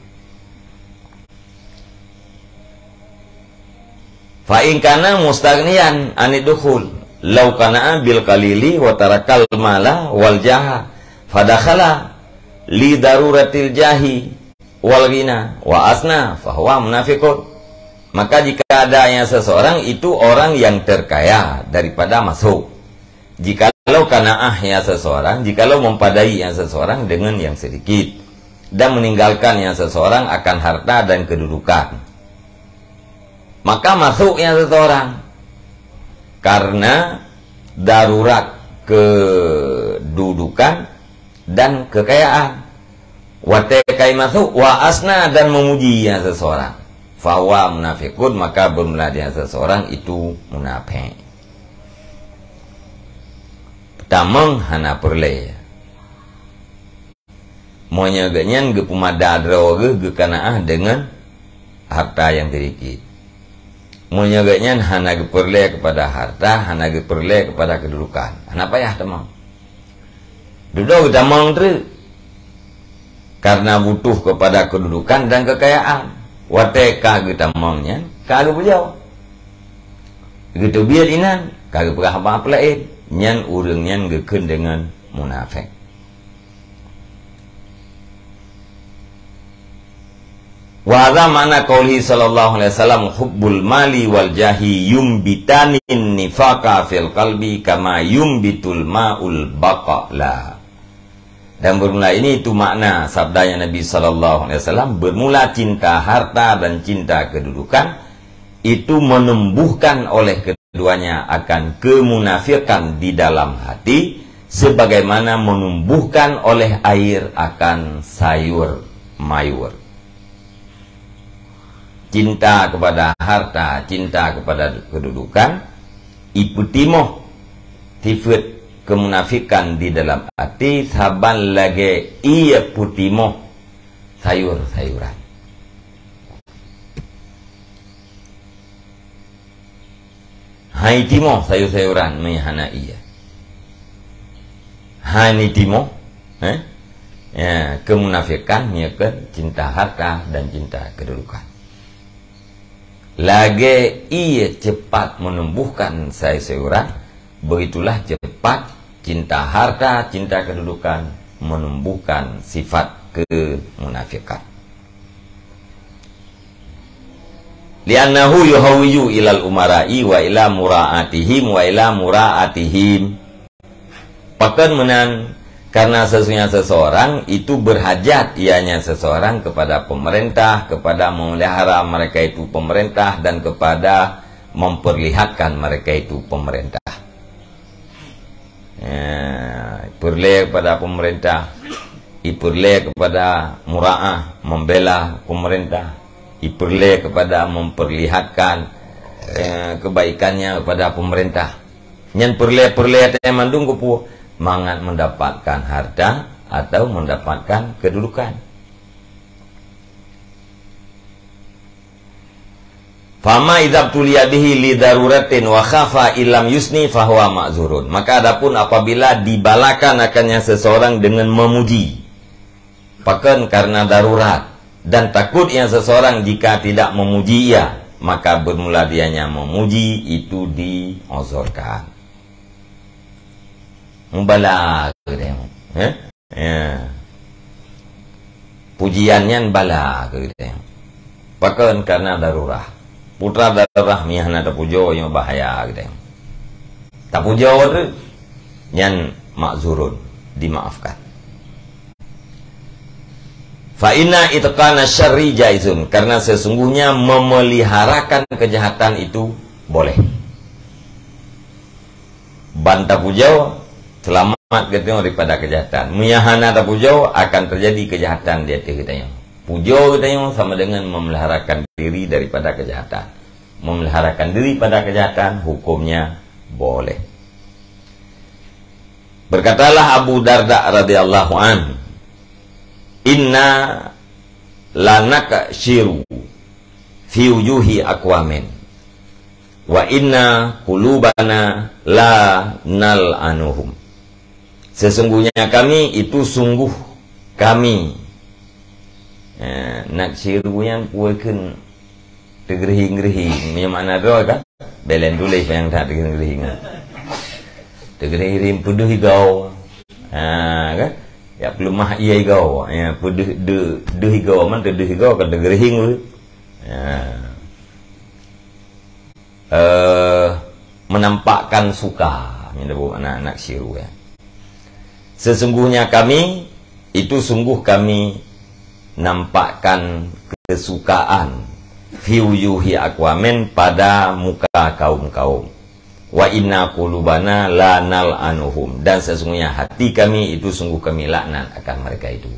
Fa in kana mustaghniyan anid dukhul, lau qana'a bil qalili wa tarakal mala wal jaha, fadakhala li daruratil jahi wal ghina wa asna, fahuwa munafiqun. Maka jika ada yang seseorang itu orang yang terkaya daripada masuk, jikalau kanaah yang seseorang, jikalau mempadai yang seseorang dengan yang sedikit, dan meninggalkan yang seseorang akan harta dan kedudukan, maka masuk yang seseorang karena darurat kedudukan dan kekayaan. Watée kai masuk, wa asna, dan memuji yang seseorang. Fahuwa munafiqun, maka bermula dengan seseorang itu munafik. Tamong hana peureulée. Meunyoe geuhnyan geupeumada droe geuh geukanaah deungon harta nyang teudikit. Meunyoe geuhnyan hana geupeureulée keupada harta, hana geupeureulée keupada keududukan, hana payah tamong. Dudoe geutamong treuk, karena butuh keupada keududukan dan keukayaan. Watée ka geutamong nyan, ka geupujoe. Geuteubiet inan, ka geupeugah haba peulaén, nyan ureuëng nyan geukheun deungon munafék. Wa hadza ma'na qaulihi sallallahu alaihi wasallam, "Hubbul mali wal jahi yumbitanin nifaqa fil qalbi kama yumbitul ma'ul baqla." Dan bermula ini itu makna sabdanya Nabi sallallahu alaihi wasallam, bermula cinta harta dan cinta kedudukan itu menumbuhkan oleh keduanya akan kemunafikan di dalam hati, sebagaimana menumbuhkan oleh air akan sayur mayur. Cinta kepada harta, cinta kepada kedudukan, ipeutimoh sifat kemunafikan di dalam hati saban lagée ie peutimoh sayur-sayuran. itimoh sayur-sayuran meunyo hana ie. Hana itimoh, eh? Ya, kemunafikan, nyoe kan cinta harta dan cinta kedudukan. Lagée ie cepat menumbuhkan sayur-sayuran, begitulah cepat cinta harta, cinta kedudukan menumbuhkan sifat kemunafikan. Li'annahu yuhawwiju ilal umara'i wa ila mura'atihim wa ila mura'atihim. Pakon meunan, karena sesungguhnya seseorang itu berhajat, ianya seseorang kepada pemerintah, kepada memelihara mereka itu pemerintah, dan kepada memperlihatkan mereka itu pemerintah. Ya, peureulée kepada pemerintah, ipeureulée kepada mura'ah, membela pemerintah, ipeureulée kepada memperlihatkan, eh, kebaikannya kepada pemerintah. Nyan peureulée-peureulée teuh mandum keupeue? Mangat mendapatkan harta atau mendapatkan kedudukan. Fama idza tuliya bihi li daruratin wa khafa illam yusni fahuwa ma'zurun. Maka adapun apabila dibalakan akannya seseorang dengan memuji, pakon karena darurat, dan takut yang seseorang jika tidak memuji ia, maka bermula dianya memuji itu diozorkan. Mubalaghah, eh? Ya. Pujian nyan bala keu geutanyoe. Pakon? Karena darurat. Putra darurat miyah na tapujoe nyoe bahaya geutanyoe. Tapujoe tu nyan makzurun, dimaafkan. Fa inna itqana syarri jaizun, karena sesungguhnya memeliharakan kejahatan itu boleh. Ban tapujoe, seulamat geutanyoe daripada keujahatan. Meunyo hana tapujoe, akan teujadi keujahatan di ateueh geutanyoe. Pujoe geutanyoe sama dengan memeliharakan diri daripada keujahatan. Memeliharakan diri pada keujahatan, hukumnya boleh. Berkatalah Abu Darda radhiyallahu anhu, "Inna lanakasyiru fi wujuhi aqwamin." "Wa inna qulubana la nal'anuhum." Sesungguhnya kami itu sungguh kami. Eh, nakasyiru nyan peue kheun teugeureuhing-geureuhing. Meunyo makna droe kan? Bèk lôn tuléh nyang that teugeureuhing-geureuhing. Teugeureuhing-geureuhing peudeuh igoe. Ha, kan? Ya peuleumah ie igoe. Ya, peudeuh, deuh, deuh igoe, man teudeuh igoe kan teugeureuhing weuh. Ya. Eh, menampakkan suka, nyan buet nakasyiru, ya. Sesungguhnya kami, itu sungguh kami nampakkan kesukaan, fi wujuhi aqwamin, pada muka kaum-kaum. Wa inna qulubana la nal'anuhum, dan sesungguhnya hati kami itu sungguh kami laknat akan mereka itu.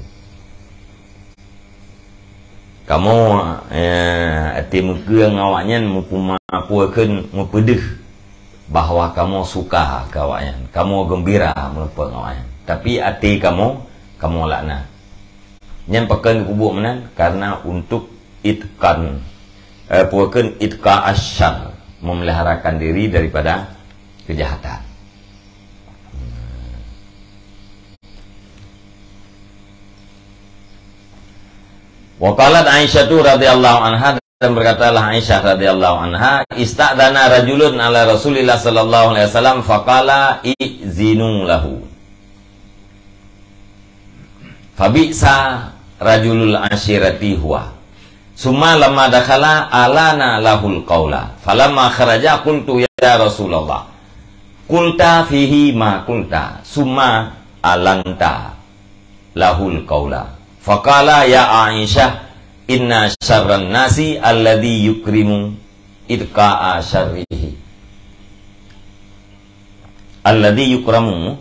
Kamoe, eh, até meukeue ngon awaknyan meupuma-, peue kheun meupeudeuh bahwa kamoe suka keu awaknyan, kamoe geumbira meuleumpok ngon awaknyan. Tapi até kamoe, kamoe laknat. Nyan pakon geupeubuet meunan? Karena untuk itqan, eh, peue kheun itqa asyar, memeliharakan diri daripada keujahatan. Wa qalat Aisyatu radhiyallahu anha, dan berkatalah Aisyah radhiyallahu anha, "Ista'dzana rajulun ala Rasulillah sallallahu alaihi wasallam faqala, 'Izinu lahu.'" Fabi'sa rajulul ashirati huwa. Summa lamma dakhala alana lahul qaula. Falamma kharaja qultu, "Ya Rasulullah, qulta fihi ma qulta, summa alanta lahul qaula." Faqala, "Ya Aisyah, inna syarran nasi alladhi yukrimu itqa'a syarrihi." Alladhi yukramu.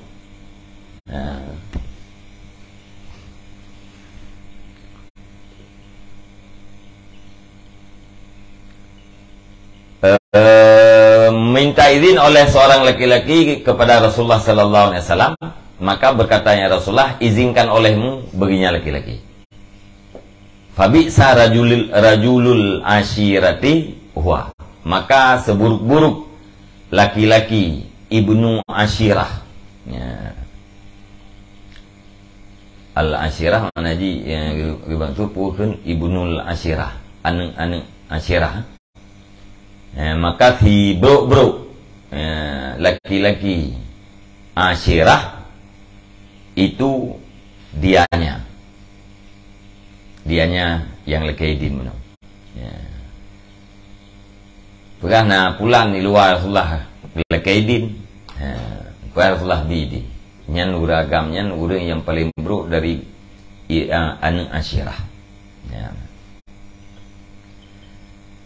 Nah. Eh, minta izin oleh seorang laki-laki kepada Rasulullah sallallahu alaihi wasallam, maka berkatanya Rasulullah, "Izinkan olehmu baginya laki-laki." Fabi'sa rajulil, rajulul ashirati huwa. Maka seburuk-buruk laki-laki, ibnu asyirah. Ya. Al-asyirah makna jih, ya, geubantu peue kheun ibnul asyirah, aneuk-aneuk asyirah. Ya, maka si brok-brok, ya, laki-laki asyirah itu dianya. Dianya nyang lakée idin bunoe. Ya. Peugah na pulan di luwa Rasulullah lakée idin. Ha, peugah Rasulullah bi idin. Nyan ureuëng agam nyan ureuëng nyang paleng brok dari i-, a-, aneuk asyirah. Ya.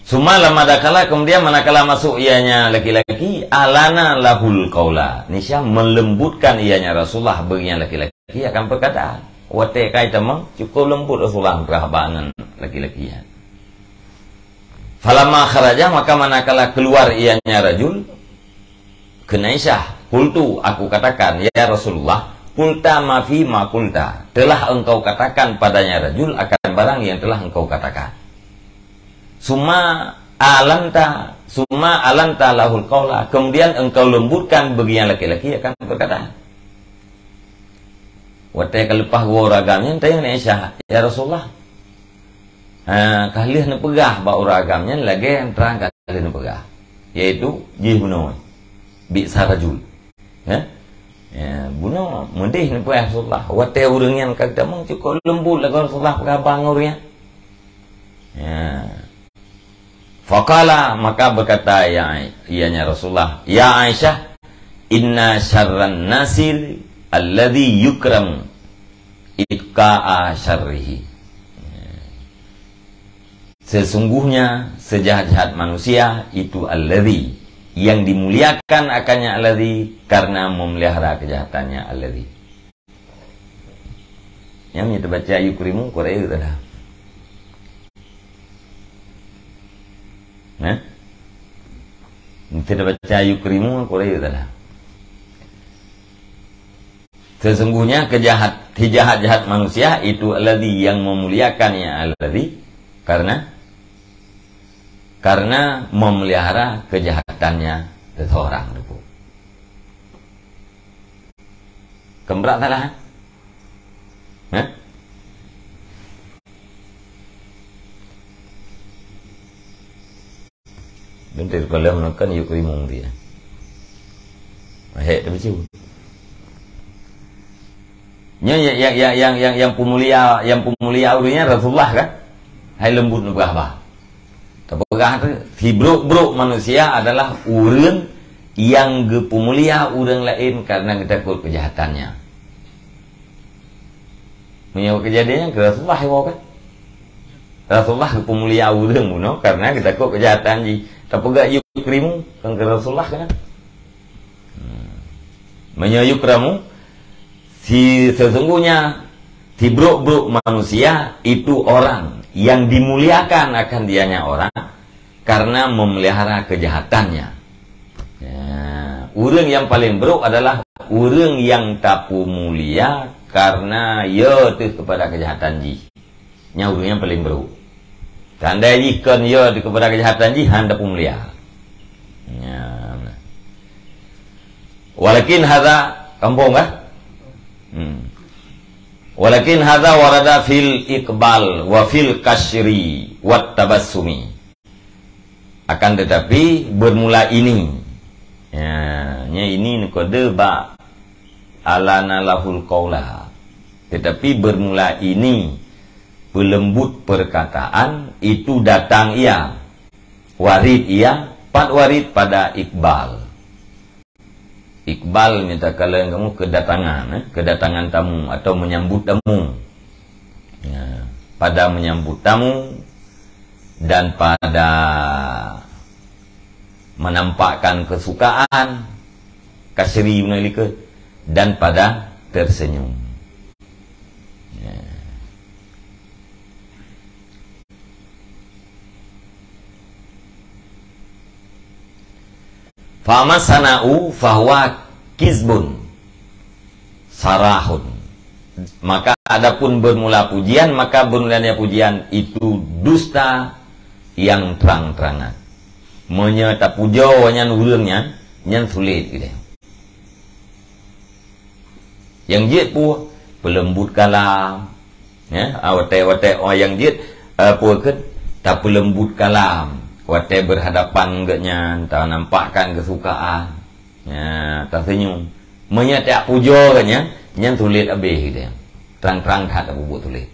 Summa lamma dakhala, kemudian manakala masuk ianya laki-laki, alana lahul qaula. Nisya melembutkan ianya Rasulullah bagi nyang laki-laki akan perkataan. Watée kai tamong, cukup lembut Rasulullah peugah haba ngon laki-laki nyan. Falamma kharaja, maka manakala keluar ianya rajul, kheun Aisyah, qultu, aku katakan, "Ya Rasulullah, qulta ma fi ma qulta." Telah engkau katakan padanya rajul akan barang yang telah engkau katakan. Summa alanta, summa alanta lahul qaula. Kemudian engkau lembutkan bagi nyang laki-laki akan perkataan. Watée ka leupah geuwoe ureuëng agam nyan, tanyong lé Aisyah, "Ya Rasulullah, ha, ka lheueh neupeugah bak ureuëng agam nyan lagée nyang trang ka lheueh neupeugah, yaitu jih bunoe, bi'sa rajul." Ha? Ya, bunoe meudeh neupeugah Rasulullah. Watée ureuëng nyan ka geutamong, cukup leumbot lagoe Rasulullah peugah haba ngon ureuëng nyan. Ya. Faqala, maka berkata ia, ianya Rasulullah, "Ya Aisyah, inna syarran nasi alladzi yukramu itqa'a syarrihi." Sesungguhnya sejahat-jahat manusia itu alladzi, yang dimuliakan akannya alladzi, karena memelihara kejahatannya alladzi. Nyan meunyoe tabaca yukrimu, kok rayeuk teuh. Nah? Meunyoe tabaca yukrimu, kok rayeuk teuh. Sesungguhnya kejahat, sejahat-jahat manusia itu alladzi, yang memuliakannya alladzi, karena, karena memelihara kejahatannya seseorang. Keumbrak salah, eh? Hah? Bentar, kalau meunan kan yuk rimong dia. Hek, dia baca. Nyan yang, yang, yang, yang, yang, yang peumulia, yang peumulia ureuëng nyan Rasulullah kan? Hai leumbot neupeugah bah. Tapeugah tu, sibrok-brok manusia adalah ureuëng nyang geupeumulia ureuëng laén karena geutakot keujahatannya. Meunyoe keujadian nyan keu Rasulullah iwoe kan? Rasulullah geupeumulia ureuëng bunoe karena geutakot keujahatan jih. Tapeugah yukrimu kan keu Rasulullah kan? Hmm. Meunyoe yukramu, si sesungguhnya sibrok-brok manusia itu orang yang dimuliakan akan dianya orang karena memelihara kejahatannya. Ya, ureuëng nyang paleng brok adalah ureuëng nyang tapeumulia karena ya teuh kepada kejahatan jih. Nyan ureuëng nyang paleng brok. Tandai jih kon ya teuh kepada kejahatan jih han tapeumulia. Ya. Walakin hadza, kampung kah? Hmm. Walakin hadza warada fil iqbal wa fil kasyri wat tabassumi. Akan tetapi, bermula ini, ya, nya ini nukode bak alana lahul qaula. Tetapi bermula ini, pelembut perkataan itu datang ia, warid ia, pat warid pada iqbal. Iqbal, mita kalian kamu kedatangan, eh? Kedatangan tamu atau menyambut tamu. Ya, pada menyambut tamu dan pada menampakkan kesukaan, kasri meunalika, dan pada tersenyum. Ya. Fama sana'u fahuwa kizbun sarahun. Maka adapun bermula pujian, maka bermulanya pujian itu dusta yang terang-terangan. Meunyoe tapujoe nyan ureuëng nyan, nyan sulet geutanyoe. Nyang jeuet peue? Peuleumbut kalam. Ya, ah, watèe-watèe, oh, nyang jeuet, eh, peue kheun? Tapeuleumbut kalam. Watèe berhadapan geuh nyan, tanampakkan keusukaan. Ya, taseunyum. Meunyoe tapujoe geuh nyan, nyan sulet abéh geutanyoe. Trang-trang that tapeubuet sulet.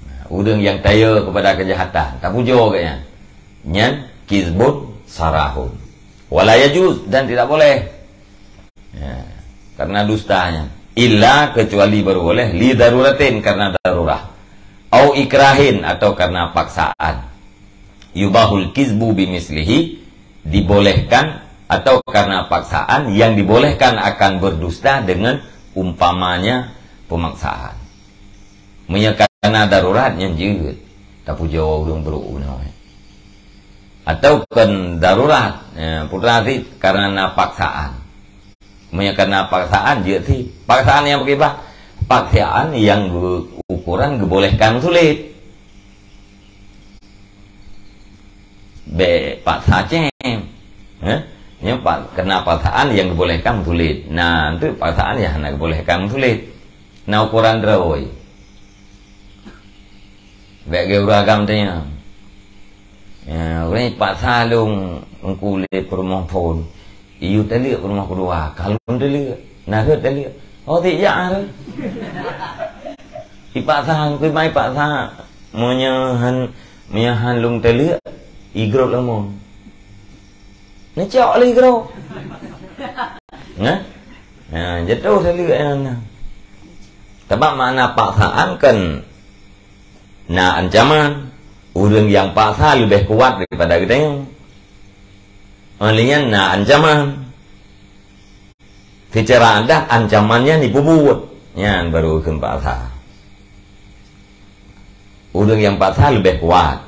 Nah, ureueng nyang tayeue keupada keujahatan, tapujoe geuh nyan. Nyan kizbun sarahun. Wala yajuz, dan tidak boleh. Ya, karena dusta nyan. Illa, kecuali baru boleh, li daruratin, karena darurat. Au ikrahin, atau karena paksaan. Yubahul kizbu bimislihi, dibolehkan atau karena paksaan yang dibolehkan akan berdusta dengan umpamanya pemaksaan. Meunyoe kana darurat nyan jeuet, tapujoe ureueng brok bunoe. Atau kon darurat, ya, putra sit karena paksaan. Meunyoe kana paksaan jeuet sit. Paksaan nyang pakriban? Paksaan nyang geu-, ukuran geubolehkan sulet. Bèk paksa cém. Eh? Nyan pa-, kana paksaan nyang geubolehkan sulet. Nah, tu paksaan nyang hana geubolehkan sulet. Na ukuran droe. Bèk geuh ureueng agam tanya. Ya, ureueng paksa lôn Teungku lé peurumoh phôn. Iyue taleuek peurumoh keudua, ka lôn taleuek. Na rhot taleuek. Oh, tik jak rhot. Ipaksa, kui mai paksa. Meunyoe han, meunyoe han lôn taleuek, igrot lomong. Neucok lé igrot. Nah? Ha, jatuh taleuek nyan. Sabab makna paksaan kan na ancaman. Ureueng nyang paksa leubeh kuat daripada geutanyoe. Oleh nyan na ancaman. Secara adat ancaman nyan jipeubuet. Nyan baru kheun paksa. Ureueng nyang paksa leubeh kuat.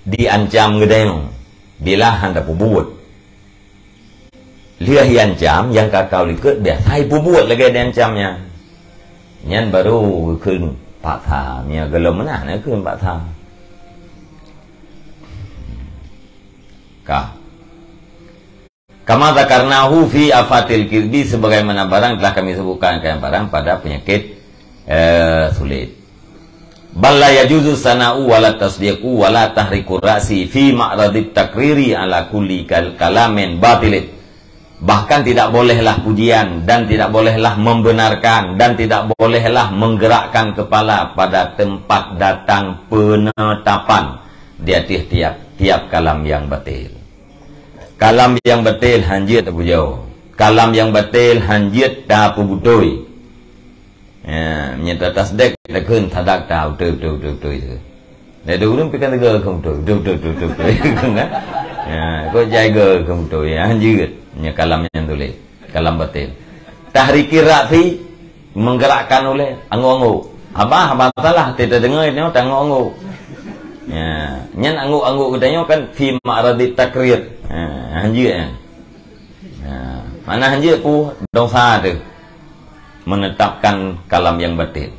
Diancam geutanyoe. Bila han tapeubuet. Lheueh iancam, nyang ka karu likot biasa ipeubuet lagèe diancam nyan. Nyan baru geukheun paksa, meunyoe gohlom meunan na kheun paksa. Ka. Kama dzakarnahu fi afatil kizbi, sebagaimana barang telah kami sebutkan kalian barang pada penyakit, eh, sulet. Bal la yajuzu sana'u wa la tasdiqu wa la tahriku ra'si fi ma'radit takriri ala kulli kal-, kalamin batilin. Bahkan tidak bolehlah pujian dan tidak bolehlah membenarkan dan tidak bolehlah menggerakkan kepala pada tempat datang penetapan di atas tiap-tiap kalam yang batil. Kalam yang batil han jeuet tapujoe. Kalam yang batil han jeuet tapeubutôi. Ya, meunyoe tatasdek, takheun sadakta, beutôi, beutôi, beutôi, beutôi. Lé dua ureueng pih kan teuga keu beutôi, beutôi, beutôi, beutôi, beutôi, kan? Ya, kok jai ga keu beutôi, ya, han jeuet. Nyan kalam nyang tuléh, kalam batil. Tahriki ra'si, menggerakkan ulèe, angguk-angguk. Haba, haba salah, teudeungoe nyoe tangguk-angguk. Ya, nyan angguk-angguk geutanyoe kan fi ma'radit takrir. Ya, han jeuet nyan. Ya, mana han jeuet peue dosa teuh. Menetapkan kalam yang batil.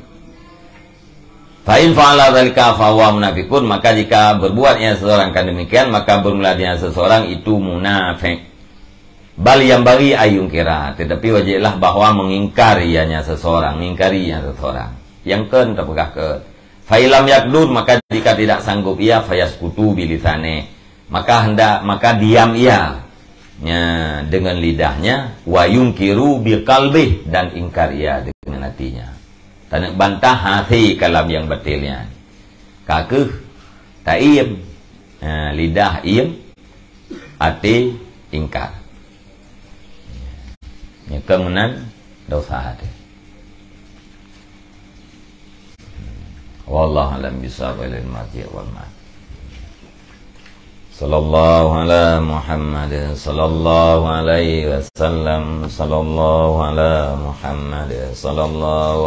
Fa in fa'ala dzalika fa huwa munafiqun, maka jika berbuat ia seseorang akan demikian, maka bermula dengan seseorang itu munafik. Bal yanbaghi an yunkira, tetapi wajiblah bahwa mengingkari ianya seseorang, mengingkari ianya seseorang. Nyang kheun tapeugah keu, fa in lam yaqdur, maka jika tidak sanggup ia, fa yaskutu bi lisani, maka hendak, maka diam ia, ya, dengan lidahnya, wa yunkiru bi qalbih, dan ingkar ia dengan hatinya. Taneuk bantah hase kalam nyang batil nyan. Ka keuh taiem, ha, lidah iem, até ingkar. Nyan keuh meunan dosa até. Wallahu a'lam bishawab, ilal marji' wal ma'ad. Sallallahu ala Muhammad, sallallahu alaihi wasallam, sallallahu ala Muhammad, sallallahu